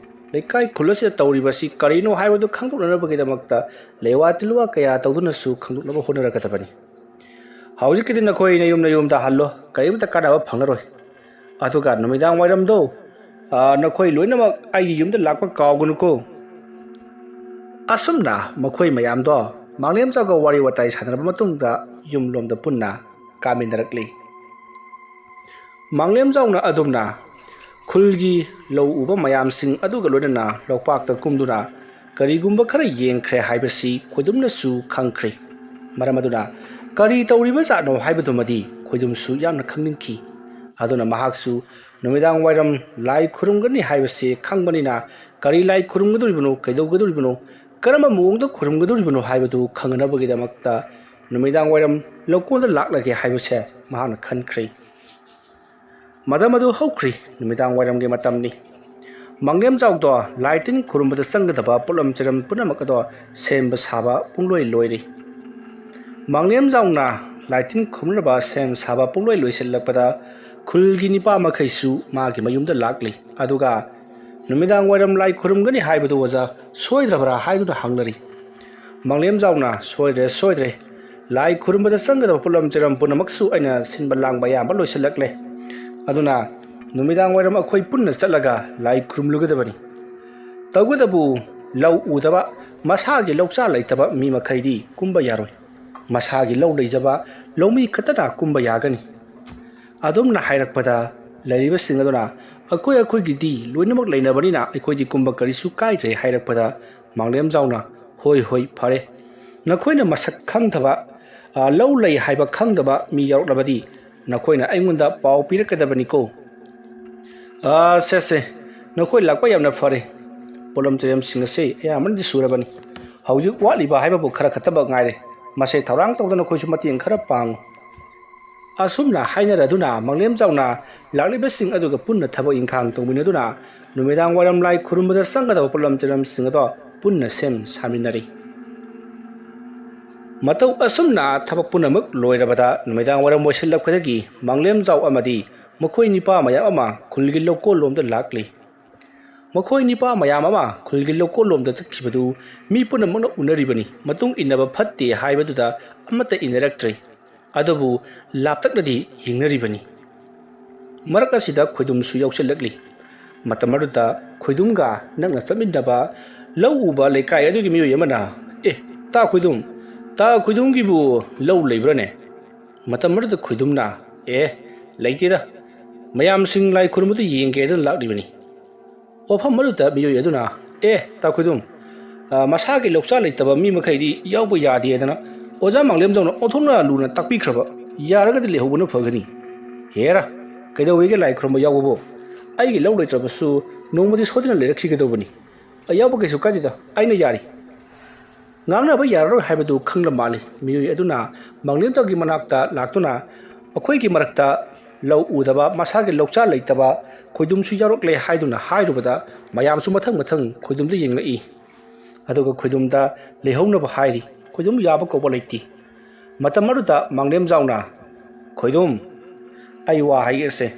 ꯂꯩꯀꯥꯏ ꯈꯨꯜ ꯑꯁꯤꯗ ꯇꯧꯔꯤꯕꯁꯤ ꯀꯔꯤꯅꯣ ꯍꯥꯏꯕꯗꯨ ꯈꯪꯗꯣꯛꯅꯅꯕꯒꯤꯗꯃꯛꯇ ꯂꯩꯋꯥ ꯇꯤꯜꯋꯥ ꯀꯌꯥ ꯇꯧꯗꯨꯅꯁꯨ ꯈꯪꯗꯣꯛꯅꯕ ꯍꯣꯠꯅꯔꯛꯀꯗꯕꯅꯤ꯫ ꯍꯧꯖꯤꯛꯀꯤꯗꯤ ꯅꯈꯣꯏ ꯅꯌꯨꯝ ꯅꯌꯨꯝꯗ ꯍꯜꯂꯣ, ꯀꯔꯤꯝꯇ ꯀꯥꯟꯅꯕ ꯐꯪꯂꯔꯣꯏ꯫ ꯑꯗꯨꯒ ꯅꯨꯃꯤꯗꯥꯡ ꯋꯥꯏꯔꯝꯗꯣ, ꯑ, ꯅꯈꯣꯏ ꯂꯣꯏꯅꯃꯛ ꯑꯩꯒꯤ ꯌꯨꯝꯗ ꯂꯥꯛꯄ ꯀꯥꯎꯒꯅꯨꯀꯣ꯫" ꯑꯁꯨꯝꯅ ꯃꯈꯣꯏ ꯃꯌꯥꯝꯗꯣ ꯃꯥꯡꯂꯦꯝꯖꯥꯎꯒ ꯋꯥꯔꯤ ꯋꯥꯇꯥꯏ ꯁꯥꯟꯅꯔꯕ ꯃꯇꯨꯡꯗ ꯌꯨꯝꯂꯣꯝꯗ ꯄꯨꯟꯅ ꯀꯥꯃꯤꯟꯅꯔꯛꯂꯤ꯫ ꯃꯥꯡꯂꯦꯝꯖꯥꯎꯅ ꯑꯗꯨꯝꯅ ꯈꯨꯜꯒꯤ ꯂꯧ ꯎꯕ ꯃꯌꯥꯝꯁꯤꯡ ꯑꯗꯨꯒ ꯂꯣꯏꯅꯅ ꯂꯣꯛꯄꯥꯛꯇ ꯀꯨꯝꯗꯨꯅ ꯀꯔꯤꯒꯨꯝꯕ ꯈꯔ ꯌꯦꯡꯈ꯭ꯔꯦ ꯍꯥꯏꯕꯁꯤ ꯈꯣꯏꯗꯨꯝꯅꯁꯨ ꯈꯪꯈ꯭ꯔꯦ꯫ ꯃꯔꯝ ꯑꯗꯨꯅ ꯀꯔꯤ ꯇꯧꯔꯤꯕ ꯖꯥꯠꯅꯣ ꯍꯥꯏꯕꯗꯨꯃꯗꯤ ꯈꯣꯏꯗꯨꯝꯁꯨ ꯌꯥꯝꯅ ꯈꯪꯅꯤꯡꯈꯤ꯫ ꯑꯗꯨꯅ ꯃꯍꯥꯛꯁꯨ ꯅꯨꯃꯤꯗꯥꯡ ꯋꯥꯏꯔꯝ ꯂꯥꯏ ꯈꯨꯔꯨꯝꯒꯅꯤ ꯍꯥꯏꯕꯁꯤ ꯈꯪꯕꯅꯤꯅ ꯀꯔꯤ ꯂꯥꯏ ꯈꯨꯔꯨꯝꯒꯗꯧꯔꯤꯕꯅꯣ, ꯀꯩꯗꯧꯒꯗꯧꯔꯤꯕꯅꯣ, ꯀꯔꯝꯕ ꯃꯑꯣꯡꯗ ꯈꯨꯔꯨꯝꯒꯗꯧꯔꯤꯕꯅꯣ ꯍꯥꯏꯕꯗꯨ ꯈꯪꯅꯅꯕꯒꯤꯗꯃꯛꯇ ꯅꯨꯃꯤꯗꯥꯡ ꯋꯥꯏꯔꯝ ꯂꯧꯀꯣꯟꯗ ꯂꯥꯛꯂꯒꯦ ꯍꯥꯏꯕꯁꯦ ꯃꯍꯥꯛꯅ ꯈꯟꯈ꯭ꯔꯦ꯫ ꯃꯇꯝ ꯑꯗꯨ ꯍꯧꯈ꯭ꯔꯤ꯫ ꯅꯨꯃꯤꯗꯥꯡ ꯋꯥꯏꯔꯝꯒꯤ ꯃꯇꯝꯅꯤ꯫ ꯃꯥꯡꯂꯦꯝꯖꯥꯎꯗꯣ ꯂꯥꯏ ꯇꯤꯟ ꯈꯨꯔꯨꯝꯕꯗ ꯆꯪꯒꯗꯕ ꯄꯣꯠꯂꯝ ꯆꯩꯔꯝ ꯄꯨꯝꯅꯃꯛ ꯑꯗꯣ ꯁꯦꯝꯕ ꯁꯥꯕ ꯄꯨꯡꯂꯣꯏ ꯂꯣꯏꯔꯤ꯫ ꯃꯥꯡꯂꯦꯝꯖꯥꯎꯅ ꯂꯥꯏ ꯇꯤꯟ ꯈꯨꯔꯨꯝꯅꯕ ꯁꯦꯝ ꯁꯥꯕ ꯄꯨꯡꯂꯣꯏ ꯂꯣꯏꯁꯤꯜꯂꯛꯄꯗ ꯈꯨꯜꯒꯤ ꯅꯤꯄꯥ ꯃꯈꯩꯁꯨ ꯃꯥꯒꯤ ꯃꯌꯨꯝꯗ ꯂꯥꯛꯂꯤ꯫ ꯑꯗꯨꯒ ꯅꯨꯃꯤꯗꯥꯡ ꯋꯥꯏꯔꯝ ꯂꯥꯏ ꯈꯨꯔꯨꯝꯒꯅꯤ ꯍꯥꯏꯕꯗꯨ ꯑꯣꯖꯥ ꯁꯣꯏꯗ꯭ꯔꯕ꯭ꯔꯥ ꯍꯥꯏꯗꯨꯅ ꯍꯪꯅꯔꯤ꯫ ꯃꯥꯡꯂꯦꯝꯖꯥꯎꯅ, "ꯁꯣꯏꯗ꯭ꯔꯦ, ꯁꯣꯏꯗ꯭ꯔꯦ꯫ ꯂꯥꯏ ꯈꯨꯔꯨꯝꯕꯗ ꯆꯪꯒꯗꯕ ꯄꯣꯠꯂꯝ ꯆꯩꯔꯝ ꯄꯨꯝꯅꯃꯛꯁꯨ ꯑꯩꯅ ꯁꯤꯟꯕ ꯂꯥꯡꯕ ꯑꯌꯥꯝꯕ ꯂꯣꯏꯁꯤꯜꯂꯛꯂꯦ꯫ ꯑꯗꯨꯅ ꯅꯨꯃꯤꯗꯥꯡ ꯋꯥꯏꯔꯝ ꯑꯩꯈꯣꯏ ꯄꯨꯟꯅ ꯆꯠꯂꯒ ꯂꯥꯏ ꯈꯨꯔꯨꯝꯂꯨꯒꯗꯕꯅꯤ꯫ ꯇꯧꯕꯇꯕꯨ ꯂꯧ ꯎꯗꯕ, ꯃꯁꯥꯒꯤ ꯂꯧꯆꯥ ꯂꯩꯇꯕ ꯃꯤ ꯃꯈꯩꯗꯤ ꯀꯨꯝꯕ ꯌꯥꯔꯣꯏ꯫ ꯃꯁꯥꯒꯤ ꯂꯧ ꯂꯩꯖꯕ ꯂꯧꯃꯤ ꯈꯛꯇꯅ ꯀꯨꯝꯕ ꯌꯥꯒꯅꯤ"꯫ ꯑꯗꯨꯝꯅ ꯍꯥꯏꯔꯛꯄꯗ ꯂꯩꯔꯤꯕꯁꯤꯡ ꯑꯗꯨꯅ, "ꯑꯩꯈꯣꯏ ꯑꯩꯈꯣꯏꯒꯤꯗꯤ ꯂꯣꯏꯅꯃꯛ ꯂꯩꯅꯕꯅꯤꯅ ꯑꯩꯈꯣꯏꯗꯤ ꯀꯨꯝꯕ ꯀꯔꯤꯁꯨ ꯀꯥꯏꯗ꯭ꯔꯦ" ꯍꯥꯏꯔꯛꯄꯗ ꯃꯥꯡꯂꯦꯝꯖꯥꯎꯅ, "ꯍꯣꯏ, ꯍꯣꯏ, ꯐꯔꯦ꯫ ꯅꯈꯣꯏꯅ ꯃꯁꯛ ꯈꯪꯗꯕ, ꯑ, ꯂꯧ ꯂꯩ ꯍꯥꯏꯕ ꯈꯪꯗꯕ ꯃꯤ ꯌꯥꯎꯔꯛꯂꯕꯗꯤ ꯅꯈꯣꯏꯅ ꯑꯩꯉꯣꯟꯗ ꯄꯥꯎ ꯄꯤꯔꯛꯀꯗꯕꯅꯤꯀꯣ"꯫ "ꯑ, ꯁꯦ, ꯁꯦ, ꯅꯈꯣꯏ ꯂꯥꯛꯄ ꯌꯥꯝꯅ ꯐꯔꯦ꯫ ꯄꯣꯠꯂꯝ ꯆꯩꯔꯝꯁꯤꯡ ꯑꯁꯤ ꯑꯌꯥꯝꯕꯅꯗꯤ ꯁꯨꯔꯕꯅꯤ꯫ ꯍꯧꯖꯤꯛ ꯋꯥꯠꯂꯤꯕ ꯍꯥꯏꯕꯕꯨ ꯈꯔ ꯈꯛꯇꯃꯛ ꯉꯥꯏꯔꯦ꯫ ꯃꯁꯦ ꯊꯧꯔꯥꯡ ꯇꯧꯗꯨꯅ ꯅꯈꯣꯏꯁꯨ ꯃꯇꯦꯡ ꯈꯔ ꯄꯥꯡꯉꯨ"꯫ ꯑꯁꯨꯝꯅ ꯍꯥꯏꯅꯔꯗꯨꯅ ꯃꯥꯡꯂꯦꯝꯖꯥꯎꯅ ꯂꯥꯛꯂꯤꯕꯁꯤꯡ ꯑꯗꯨꯒ ꯄꯨꯟꯅ ꯊꯕꯛ ꯏꯪꯈꯥꯡ ꯇꯧꯃꯤꯟꯅꯗꯨꯅ ꯅꯨꯃꯤꯗꯥꯡ ꯋꯥꯏꯔꯝ ꯂꯥꯏ ꯈꯨꯔꯨꯝꯕꯗ ꯆꯪꯒꯗꯕ ꯄꯣꯠꯂꯝ ꯆꯩꯔꯝꯁꯤꯡ ꯑꯗꯣ ꯄꯨꯟꯅ ꯁꯦꯝ ꯁꯥꯃꯤꯟꯅꯔꯤ꯫ ꯃꯇꯧ ꯑꯁꯨꯝꯅ ꯊꯕꯛ ꯄꯨꯝꯅꯃꯛ ꯂꯣꯏꯔꯕꯗ ꯅꯨꯃꯤꯗꯥꯡ ꯋꯥꯏꯔꯝ ꯑꯣꯏꯁꯤꯜꯂꯛꯄꯗꯒꯤ ꯃꯥꯡꯂꯦꯝꯖꯥꯎ ꯑꯃꯗꯤ ꯃꯈꯣꯏ ꯅꯤꯄꯥ ꯃꯌꯥꯝ ꯑꯃ ꯈꯨꯜꯒꯤ ꯂꯧꯀꯣꯜꯂꯣꯝꯗ ꯂꯥꯛꯂꯤ꯫ ꯃꯈꯣꯏ ꯅꯤꯄꯥ ꯃꯌꯥꯝ ꯑꯃ ꯈꯨꯜꯒꯤ ꯂꯧꯀꯣꯜꯂꯣꯝꯗ ꯆꯠꯈꯤꯕꯗꯨ ꯃꯤ ꯄꯨꯝꯅꯃꯛꯅ ꯎꯅꯔꯤꯕꯅꯤ꯫ ꯃꯇꯨꯡ ꯏꯟꯅꯕ ꯐꯠꯇꯦ ꯍꯥꯏꯕꯗꯨꯗ ꯑꯃꯠꯇ ꯏꯟꯅꯔꯛꯇ꯭ꯔꯦ꯫ ꯑꯗꯨꯕꯨ ꯂꯥꯞꯇꯛꯅꯗꯤ ꯌꯦꯡꯅꯔꯤꯕꯅꯤ꯫ ꯃꯔꯛ ꯑꯁꯤꯗ ꯈꯣꯏꯗꯨꯝꯁꯨ ꯌꯥꯎꯁꯤꯜꯂꯛꯂꯤ꯫ ꯃꯇꯝ ꯑꯗꯨꯗ ꯈꯣꯏꯗꯨꯝꯒ ꯅꯛꯅ ꯆꯠꯃꯤꯟꯅꯕ ꯂꯧ ꯎꯕ ꯂꯩꯀꯥꯏ ꯑꯗꯨꯒꯤ ꯃꯤꯑꯣꯏ ꯑꯃꯅ, "ꯑꯦ, ꯇꯥ ꯈꯣꯏꯗꯨꯝ, ꯇꯥ ꯈꯣꯏꯗꯨꯝꯒꯤꯕꯨ ꯂꯧ ꯂꯩꯕ꯭ꯔꯥꯅꯦ?" ꯃꯇꯝ ꯑꯗꯨꯗ ꯈꯣꯏꯗꯨꯝꯅ, "ꯑꯦ, ꯂꯩꯇꯦꯗ, ꯃꯌꯥꯝꯁꯤꯡ ꯂꯥꯏ ꯈꯨꯔꯨꯝꯕꯗꯨ ꯌꯦꯡꯒꯦꯗꯅ ꯂꯥꯛꯂꯤꯕꯅꯤ꯫ ꯋꯥꯐꯝ ꯑꯗꯨꯗ ꯃꯤꯑꯣꯏ ꯑꯗꯨꯅ, "ꯑꯦ, ꯇꯥ ꯈꯣꯏꯗꯨꯝ, ꯑ, ꯃꯁꯥꯒꯤ ꯂꯧꯁꯥ ꯂꯩꯇꯕ ꯃꯤ ꯃꯈꯩꯗꯤ ꯌꯥꯎꯕ ꯌꯥꯗꯦꯗꯅ ꯑꯣꯖꯥ ꯃꯥꯡꯂꯦꯝꯖꯥꯎꯅ ꯑꯣꯟꯊꯣꯛꯅ ꯂꯨꯅ ꯇꯥꯛꯄꯤꯈ꯭ꯔꯕ, ꯌꯥꯔꯒꯗꯤ ꯂꯩꯍꯧꯕꯅ ꯐꯒꯅꯤ꯫ ꯍꯦꯔꯥ, ꯀꯩꯗꯧꯋꯦꯒꯦ ꯂꯥꯏ ꯈꯨꯔꯨꯝꯕ ꯌꯥꯎꯕꯕꯨ? ꯑꯩꯒꯤ ꯂꯧ ꯂꯩꯇ꯭ꯔꯕꯁꯨ ꯅꯣꯡꯃꯗꯤ ꯁꯣꯏꯗꯅ ꯂꯩꯔꯛꯈꯤꯒꯗꯧꯕꯅꯤ꯫ ꯑ, ꯌꯥꯎꯕ ꯀꯩꯁꯨ ꯀꯥꯏꯗꯦꯗ, ꯑꯩꯅ ꯌꯥꯔꯤ꯫" ꯉꯥꯡꯅꯕ ꯌꯥꯔꯔꯣꯏ ꯍꯥꯏꯕꯗꯨ ꯈꯪꯂ ꯃꯥꯜꯂꯤ꯫ ꯃꯤꯑꯣꯏ ꯑꯗꯨꯅ ꯃꯥꯡꯂꯦꯝꯖꯥꯎꯒꯤ ꯃꯅꯥꯛꯇ ꯂꯥꯛꯇꯨꯅ, ꯑꯩꯈꯣꯏꯒꯤ ꯃꯔꯛꯇ ꯂꯧ ꯎꯗꯕ, ꯃꯁꯥꯒꯤ ꯂꯧꯆꯥ ꯂꯩꯇꯕ ꯈꯣꯏꯗꯨꯝꯁꯨ ꯌꯥꯎꯔꯛꯂꯦ ꯍꯥꯏꯗꯨꯅ ꯍꯥꯏꯔꯨꯕꯗ, ꯃꯌꯥꯝꯁꯨ ꯃꯊꯪ ꯃꯊꯪ ꯈꯣꯏꯗꯨꯝꯗ ꯌꯦꯡꯂꯛꯏ꯫ ꯑꯗꯨꯒ ꯈꯣꯏꯗꯨꯝꯗ ꯂꯩꯍꯧꯅꯕ ꯍꯥꯏꯔꯤ꯫ ꯈꯣꯏꯗꯨꯝ ꯌꯥꯕ ꯀꯧꯕ ꯂꯩꯇꯦ꯫ ꯃꯇꯝ ꯑꯗꯨꯗ ꯃꯥꯡꯂꯦꯝꯖꯥꯎꯅ, "ꯈꯣꯏꯗꯨꯝ, ꯑꯩ ꯋꯥ ꯍꯥꯏꯒꯦꯁꯦ꯫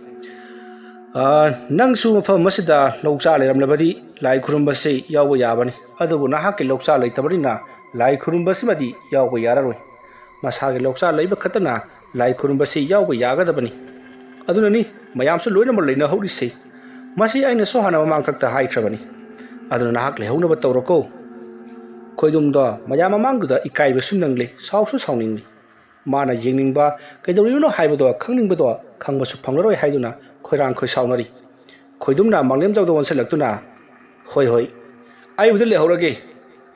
ꯑ, ꯅꯪꯁꯨ ꯃꯐꯝ ꯑꯁꯤꯗ ꯂꯧꯆꯥ ꯂꯩꯔꯝꯂꯕꯗꯤ ꯂꯥꯏ ꯈꯨꯔꯨꯝꯕꯁꯤ ꯌꯥꯎꯕ ꯌꯥꯕꯅꯤ꯫ ꯑꯗꯨꯕꯨ ꯅꯍꯥꯛꯀꯤ ꯂꯧꯆꯥ ꯂꯩꯇꯕꯅꯤꯅ ꯂꯥꯏ ꯈꯨꯔꯨꯝꯕꯁꯤꯃꯗꯤ ꯌꯥꯎꯕ ꯌꯥꯔꯔꯣꯏ꯫ ꯃꯁꯥꯒꯤ ꯂꯧꯆꯥ ꯂꯩꯕ ꯈꯛꯇꯅ ꯂꯥꯏ ꯈꯨꯔꯨꯝꯕꯁꯤ ꯌꯥꯎꯕ ꯌꯥꯒꯗꯕꯅꯤ꯫ ꯑꯗꯨꯅꯅꯤ ꯃꯌꯥꯝꯁꯨ ꯂꯣꯏꯅꯃꯛ ꯂꯩꯅꯍꯧꯔꯤꯁꯤ꯫ ꯃꯁꯤ ꯑꯩꯅꯁꯨ ꯍꯥꯟꯅ ꯃꯃꯥꯡꯊꯛꯇ ꯍꯥꯏꯈ꯭ꯔꯕꯅꯤ꯫ ꯑꯗꯨꯅ ꯅꯍꯥꯛ ꯂꯩꯍꯧꯅꯕ ꯇꯧꯔꯣꯀꯣ꯫" ꯈꯣꯏꯗꯨꯝꯗꯣ ꯃꯌꯥꯝ ꯃꯃꯥꯡꯗꯨꯗ ꯏꯀꯥꯏꯕꯁꯨ ꯅꯪꯂꯦ, ꯁꯥꯎꯁꯨ ꯁꯥꯎꯅꯤꯡꯂꯤ꯫ ꯃꯥꯅ ꯌꯦꯡꯅꯤꯡꯕ, ꯀꯩꯗꯧꯔꯤꯕꯅꯣ ꯍꯥꯏꯕꯗꯣ ꯈꯪꯅꯤꯡꯕꯗꯣ ꯈꯪꯕꯁꯨ ꯐꯪꯂꯔꯣꯏ ꯍꯥꯏꯗꯨꯅ ꯈꯣꯏꯔꯥꯡ ꯈꯣꯏꯁꯥꯎꯅꯔꯤ꯫ ꯈꯣꯏꯗꯨꯝꯅ ꯃꯥꯡꯂꯦꯝꯖꯥꯎꯗ ꯑꯣꯟꯁꯤꯜꯂꯛꯇꯨꯅ, "ꯍꯣꯏ, ꯍꯣꯏ, ꯑꯩꯕꯨꯗꯤ ꯂꯩꯍꯧꯔꯒꯦ꯫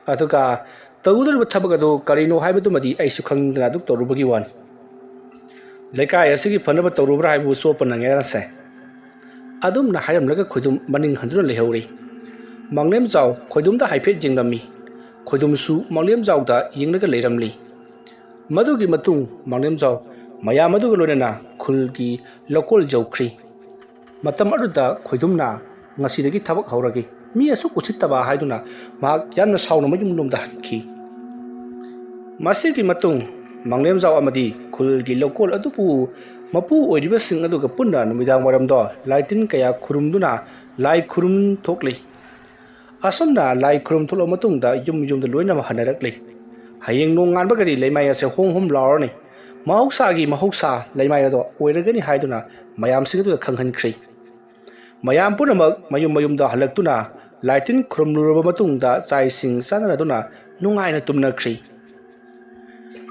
ꯑꯗꯨꯒ ꯇꯧꯒꯗꯧꯔꯤꯕ ꯊꯕꯛ ꯑꯗꯨ ꯀꯔꯤꯅꯣ ꯍꯥꯏꯕꯗꯨꯃꯗꯤ ꯑꯩꯁꯨ ꯈꯪꯅꯤꯡꯗꯅ ꯑꯗꯨꯝ ꯇꯧꯔꯨꯕꯒꯤ ꯋꯥꯅꯤ꯫ ꯂꯩꯀꯥꯏ ꯑꯁꯤꯒꯤ ꯐꯅꯕ ꯇꯧꯔꯨꯕ꯭ꯔꯥ ꯍꯥꯏꯕꯕꯨ ꯆꯣꯞꯄ ꯅꯪꯉꯦꯗꯅꯁꯦ꯫" ꯑꯗꯨꯝꯅ ꯍꯥꯏꯔꯝꯂꯒ ꯈꯣꯏꯗꯨꯝ ꯃꯅꯤꯡ ꯍꯟꯗꯨꯅ ꯂꯩꯍꯧꯔꯤ꯫ ꯃꯥꯡꯂꯦꯝꯖꯥꯎ ꯈꯣꯏꯗꯨꯝꯗ ꯍꯥꯏꯐꯦꯠ ꯌꯦꯡꯂꯝꯃꯤ꯫ ꯈꯣꯏꯗꯨꯝꯁꯨ ꯃꯥꯡꯂꯦꯝꯖꯥꯎꯗ ꯌꯦꯡꯂꯒ ꯂꯩꯔꯝꯂꯤ꯫ ꯃꯗꯨꯒꯤ ꯃꯇꯨꯡ ꯃꯥꯡꯂꯦꯝꯖꯥꯎ ꯃꯌꯥꯝ ꯑꯗꯨꯒ ꯂꯣꯏꯅꯅ ꯈꯨꯜꯒꯤ ꯂꯧꯀꯣꯜ ꯌꯧꯈ꯭ꯔꯤ꯫ ꯃꯇꯝ ꯑꯗꯨꯗ ꯈꯣꯏꯗꯨꯝꯅ, "ꯉꯁꯤꯗꯒꯤ ꯊꯕꯛ ꯍꯧꯔꯒꯦ, ꯃꯤ ꯑꯁꯨꯛ ꯎꯁꯤꯠꯇꯕ" ꯍꯥꯏꯗꯨꯅ ꯃꯍꯥꯛ ꯌꯥꯝꯅ ꯁꯥꯎꯅ ꯃꯌꯨꯝꯂꯣꯝꯗ ꯍꯟꯈꯤ꯫ ꯃꯁꯤꯒꯤ ꯃꯇꯨꯡ ꯃꯥꯡꯂꯦꯝꯖꯥꯎ ꯑꯃꯗꯤ ꯈꯨꯜꯒꯤ ꯂꯧꯀꯣꯜ ꯑꯗꯨꯕꯨ ꯃꯄꯨ ꯑꯣꯏꯔꯤꯕꯁꯤꯡ ꯑꯗꯨꯒ ꯄꯨꯟꯅ ꯅꯨꯃꯤꯗꯥꯡ ꯋꯥꯏꯔꯝꯗꯣ ꯂꯥꯏꯇꯤꯟ ꯀꯌꯥ ꯈꯨꯔꯨꯝꯗꯨꯅ ꯂꯥꯏ ꯈꯨꯔꯨꯝ ꯊꯣꯛꯂꯤ꯫ ꯑꯁꯨꯝꯅ ꯂꯥꯏ ꯈꯨꯔꯨꯝ ꯊꯣꯛꯂꯕ ꯃꯇꯨꯡꯗ ꯌꯨꯝ ꯌꯨꯝꯗ ꯂꯣꯏꯅꯃꯛ ꯍꯟꯅꯔꯛꯂꯤ꯫ ꯍꯌꯦꯡ ꯅꯣꯡꯉꯥꯟꯕꯒꯗꯤ ꯂꯩꯃꯥꯏ ꯑꯁꯦ ꯍꯣꯝ ꯍꯣꯝ ꯂꯥꯎꯔꯅꯤ꯫ ꯃꯍꯧꯁꯥꯒꯤ ꯃꯍꯧꯁꯥ ꯂꯩꯃꯥꯏ ꯑꯗꯣ ꯑꯣꯏꯔꯒꯅꯤ ꯍꯥꯏꯗꯨꯅ ꯃꯌꯥꯝꯁꯤꯡ ꯑꯗꯨꯗ ꯈꯪꯍꯟꯈ꯭ꯔꯤ꯫ ꯃꯌꯥꯝ ꯄꯨꯝꯅꯃꯛ ꯃꯌꯨꯝ ꯃꯌꯨꯝꯗ ꯍꯜꯂꯛꯇꯨꯅ ꯂꯥꯏꯇꯤꯟ ꯈꯨꯔꯨꯝꯂꯨꯔꯕ ꯃꯇꯨꯡꯗ ꯆꯥꯛ ꯏꯁꯤꯡ ꯆꯥꯅꯔꯗꯨꯅ ꯅꯨꯡꯉꯥꯏꯅ ꯇꯨꯝꯅꯈ꯭ꯔꯤ꯫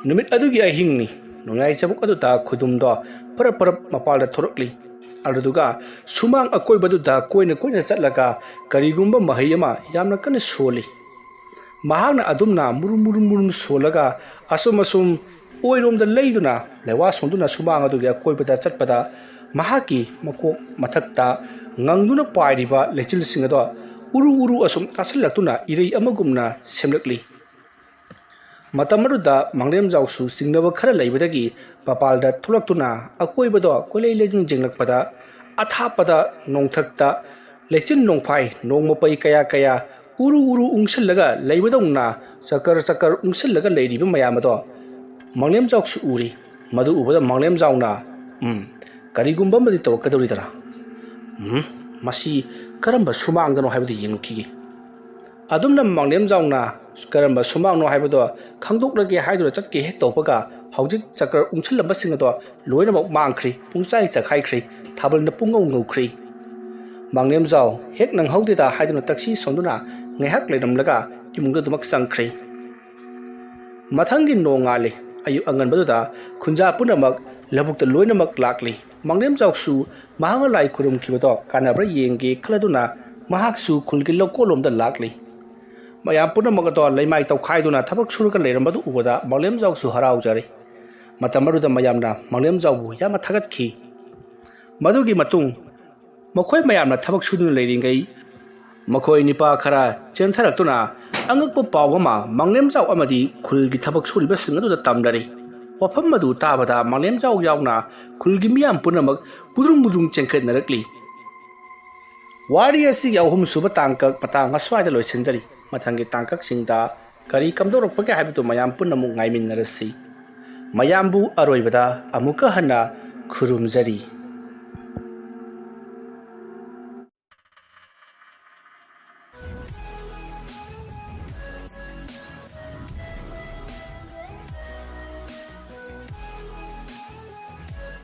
ꯅꯨꯃꯤꯠ ꯑꯗꯨꯒꯤ ꯑꯍꯤꯡꯅꯤ꯫ ꯅꯣꯡꯌꯥꯏ ꯆꯕꯨꯛ ꯑꯗꯨꯗ ꯈꯨꯗꯨꯝꯗꯣ ꯐꯔꯞ ꯐꯔꯞ ꯃꯄꯥꯜꯗ ꯊꯣꯔꯛꯂꯤ꯫ ꯑꯗꯨꯗꯨꯒ ꯁꯨꯃꯥꯡ ꯑꯀꯣꯏꯕꯗꯨꯗ ꯀꯣꯏꯅ ꯀꯣꯏꯅ ꯆꯠꯂꯒ ꯀꯔꯤꯒꯨꯝꯕ ꯃꯍꯩ ꯑꯃ ꯌꯥꯝꯅ ꯀꯟꯅ ꯁꯣꯜꯂꯤ꯫ ꯃꯍꯥꯛꯅ ꯑꯗꯨꯝꯅ ꯃꯨꯔꯨꯝ ꯃꯨꯔꯨꯝ ꯃꯨꯔꯨꯝ ꯁꯣꯜꯂꯒ ꯑꯁꯨꯝ ꯑꯁꯨꯝ ꯑꯣꯏꯔꯣꯝꯗ ꯂꯩꯗꯨꯅ ꯂꯩꯋꯥ ꯁꯣꯟꯗꯨꯅ ꯁꯨꯃꯥꯡ ꯑꯗꯨꯒꯤ ꯑꯀꯣꯏꯕꯗ ꯆꯠꯄꯗ, ꯃꯍꯥꯛꯀꯤ ꯃꯀꯣꯛ ꯃꯊꯛꯇ ꯉꯪꯗꯨꯅ ꯄꯥꯏꯔꯤꯕ ꯂꯩꯆꯤꯜꯁꯤꯡ ꯑꯗꯣ ꯎꯔꯨ ꯎꯔꯨ ꯑꯁꯨꯝ ꯇꯥꯁꯤꯜꯂꯛꯇꯨꯅ ꯏꯔꯩ ꯑꯃꯒꯨꯝꯅ ꯁꯦꯝꯂꯛꯂꯤ꯫ ꯃꯇꯝ ꯑꯗꯨꯗ ꯃꯥꯡꯂꯦꯝꯖꯥꯎꯁꯨ ꯆꯤꯡꯅꯕ ꯈꯔ ꯂꯩꯕꯗꯒꯤ ꯃꯄꯥꯜꯗ ꯊꯣꯛꯂꯛꯇꯨꯅ ꯑꯀꯣꯏꯕꯗꯣ ꯀꯣꯏꯂꯩ ꯂꯩꯗꯨꯅ ꯌꯦꯡꯂꯛꯄꯗ, ꯑꯊꯥꯞꯄꯗ ꯅꯣꯡꯊꯛꯇ ꯂꯩꯆꯤꯟ ꯅꯣꯡꯐꯥꯏ ꯅꯣꯡꯃꯄꯩ ꯀꯌꯥ ꯀꯌꯥ ꯎꯔꯨ ꯎꯔꯨ ꯎꯪꯁꯤꯜꯂꯒ ꯂꯩꯕꯗꯧꯅ ꯆꯀꯔ ꯆꯀꯔ ꯎꯪꯁꯤꯜꯂꯒ ꯂꯩꯔꯤꯕ ꯃꯌꯥꯝ ꯑꯗꯣ ꯃꯥꯡꯂꯦꯝꯖꯥꯎꯁꯨ ꯎꯔꯤ꯫ ꯃꯗꯨ ꯎꯕꯗ ꯃꯥꯡꯂꯦꯝꯖꯥꯎꯅ, "ꯎꯝ, ꯀꯔꯤꯒꯨꯝꯕ ꯑꯃꯗꯤ ꯇꯧꯔꯛꯀꯗꯧꯔꯤꯗꯔꯥ? ꯎꯝ, ꯃꯁꯤ ꯀꯔꯝꯕ ꯁꯨꯃꯥꯡꯗꯅꯣ ꯍꯥꯏꯕꯗꯨ ꯌꯦꯡꯉꯨꯈꯤꯒꯦ"꯫ ꯑꯗꯨꯝꯅ ꯃꯥꯡꯂꯦꯝꯖꯥꯎꯅ ꯀꯔꯝꯕ ꯁꯨꯃꯥꯡꯅꯣ ꯍꯥꯏꯕꯗꯣ ꯈꯪꯗꯣꯛꯂꯒꯦ ꯍꯥꯏꯗꯨꯅ ꯆꯠꯀꯦ ꯍꯦꯛ ꯇꯧꯕꯒ, ꯍꯧꯖꯤꯛ ꯆꯀꯔ ꯎꯪꯁꯤꯜꯂꯝꯕꯁꯤꯡ ꯑꯗꯣ ꯂꯣꯏꯅꯃꯛ ꯃꯥꯡꯈ꯭ꯔꯤ, ꯄꯨꯡꯆꯥꯏ ꯆꯥꯏꯈꯥꯏꯈ꯭ꯔꯤ, ꯊꯥꯕꯜꯅ ꯄꯨꯡꯉꯧ ꯉꯧꯈ꯭ꯔꯤ꯫ ꯃꯥꯡꯂꯦꯝꯖꯥꯎ ꯍꯦꯛ ꯅꯪꯍꯧꯗꯦꯗ ꯍꯥꯏꯗꯨꯅ ꯇꯛꯁꯤ ꯁꯣꯟꯗꯨꯅ ꯉꯥꯏꯍꯥꯛ ꯂꯩꯔꯝꯂꯒ ꯏꯃꯨꯡꯗ ꯑꯗꯨꯃꯛ ꯆꯪꯈ꯭ꯔꯤ꯫ ꯃꯊꯪꯒꯤ ꯅꯣꯡꯉꯥꯜꯂꯤ꯫ ꯑꯌꯨꯛ ꯑꯉꯟꯕꯗꯨꯗ ꯈꯨꯟꯖꯥ ꯄꯨꯝꯅꯃꯛ ꯂꯧꯕꯨꯛꯇ ꯂꯣꯏꯅꯃꯛ ꯂꯥꯛꯂꯤ꯫ ꯃꯥꯡꯂꯦꯝꯖꯥꯎꯁꯨ ꯃꯍꯥꯛꯅ ꯂꯥꯏ ꯈꯨꯔꯨꯝꯈꯤꯕꯗꯣ ꯀꯥꯟꯅꯕ꯭ꯔꯥ ꯌꯦꯡꯒꯦ ꯈꯜꯂꯗꯨꯅ ꯃꯍꯥꯛꯁꯨ ꯈꯨꯜꯒꯤ ꯂꯧꯀꯣꯜꯂꯣꯝꯗ ꯂꯥꯛꯂꯤ꯫ ꯃꯌꯥꯝ ꯄꯨꯝꯅꯃꯛ ꯑꯗꯣ ꯂꯩꯃꯥꯏ ꯇꯧꯈꯥꯏꯗꯨꯅ ꯊꯕꯛ ꯁꯨꯔꯒ ꯂꯩꯔꯝꯕꯗꯨ ꯎꯕꯗ ꯃꯥꯡꯂꯦꯝꯖꯥꯎꯁꯨ ꯍꯔꯥꯎꯖꯔꯦ꯫ ꯃꯇꯝ ꯑꯗꯨꯗ ꯃꯌꯥꯝꯅ ꯃꯥꯡꯂꯦꯝꯖꯥꯎꯕꯨ ꯌꯥꯝꯅ ꯊꯥꯒꯠꯈꯤ꯫ ꯃꯗꯨꯒꯤ ꯃꯇꯨꯡ ꯃꯈꯣꯏ ꯃꯌꯥꯝꯅ ꯊꯕꯛ ꯁꯨꯗꯨꯅ ꯂꯩꯔꯤꯉꯩ, ꯃꯈꯣꯏ ꯅꯤꯄꯥ ꯈꯔ ꯆꯦꯟꯊꯔꯛꯇꯨꯅ ꯑꯉꯛꯄ ꯄꯥꯎ ꯑꯃ ꯃꯥꯡꯂꯦꯝꯖꯥꯎ ꯑꯃꯗꯤ ꯈꯨꯜꯒꯤ ꯊꯕꯛ ꯁꯨꯔꯤꯕꯁꯤꯡ ꯑꯗꯨꯗ ꯇꯝꯅꯔꯤ꯫ ꯋꯥꯐꯝ ꯑꯗꯨ ꯇꯥꯕꯗ ꯃꯥꯡꯂꯦꯝꯖꯥꯎ ꯌꯥꯎꯅ ꯈꯨꯜꯒꯤ ꯃꯤꯌꯥꯝ ꯄꯨꯝꯅꯃꯛ ꯕꯨꯗ꯭ꯔꯨꯡ ꯕꯨꯗ꯭ꯔꯨꯡ ꯆꯦꯟꯈꯠꯅꯔꯛꯂꯤ꯫ ꯋꯥꯔꯤ ꯑꯁꯤꯒꯤ ꯑꯍꯨꯝꯁꯨꯕ ꯇꯥꯡꯀꯛ ꯃꯇꯥꯡ ꯑꯁ꯭ꯋꯥꯏꯗ ꯂꯣꯏꯁꯤꯟꯖꯔꯤ꯫ ꯃꯊꯪꯒꯤ ꯇꯥꯡꯀꯛꯁꯤꯡꯗ ꯀꯔꯤ ꯀꯝꯗꯧꯔꯛꯄꯒꯦ ꯍꯥꯏꯕꯗꯨ ꯃꯌꯥꯝ ꯄꯨꯝꯅꯃꯛ ꯉꯥꯏꯃꯤꯟꯅꯔꯁꯤ꯫ ꯃꯌꯥꯝꯕꯨ ꯑꯔꯣꯏꯕꯗ ꯑꯃꯨꯛꯀ ꯍꯟꯅ ꯈꯨꯔꯨꯝꯖꯔꯤ꯫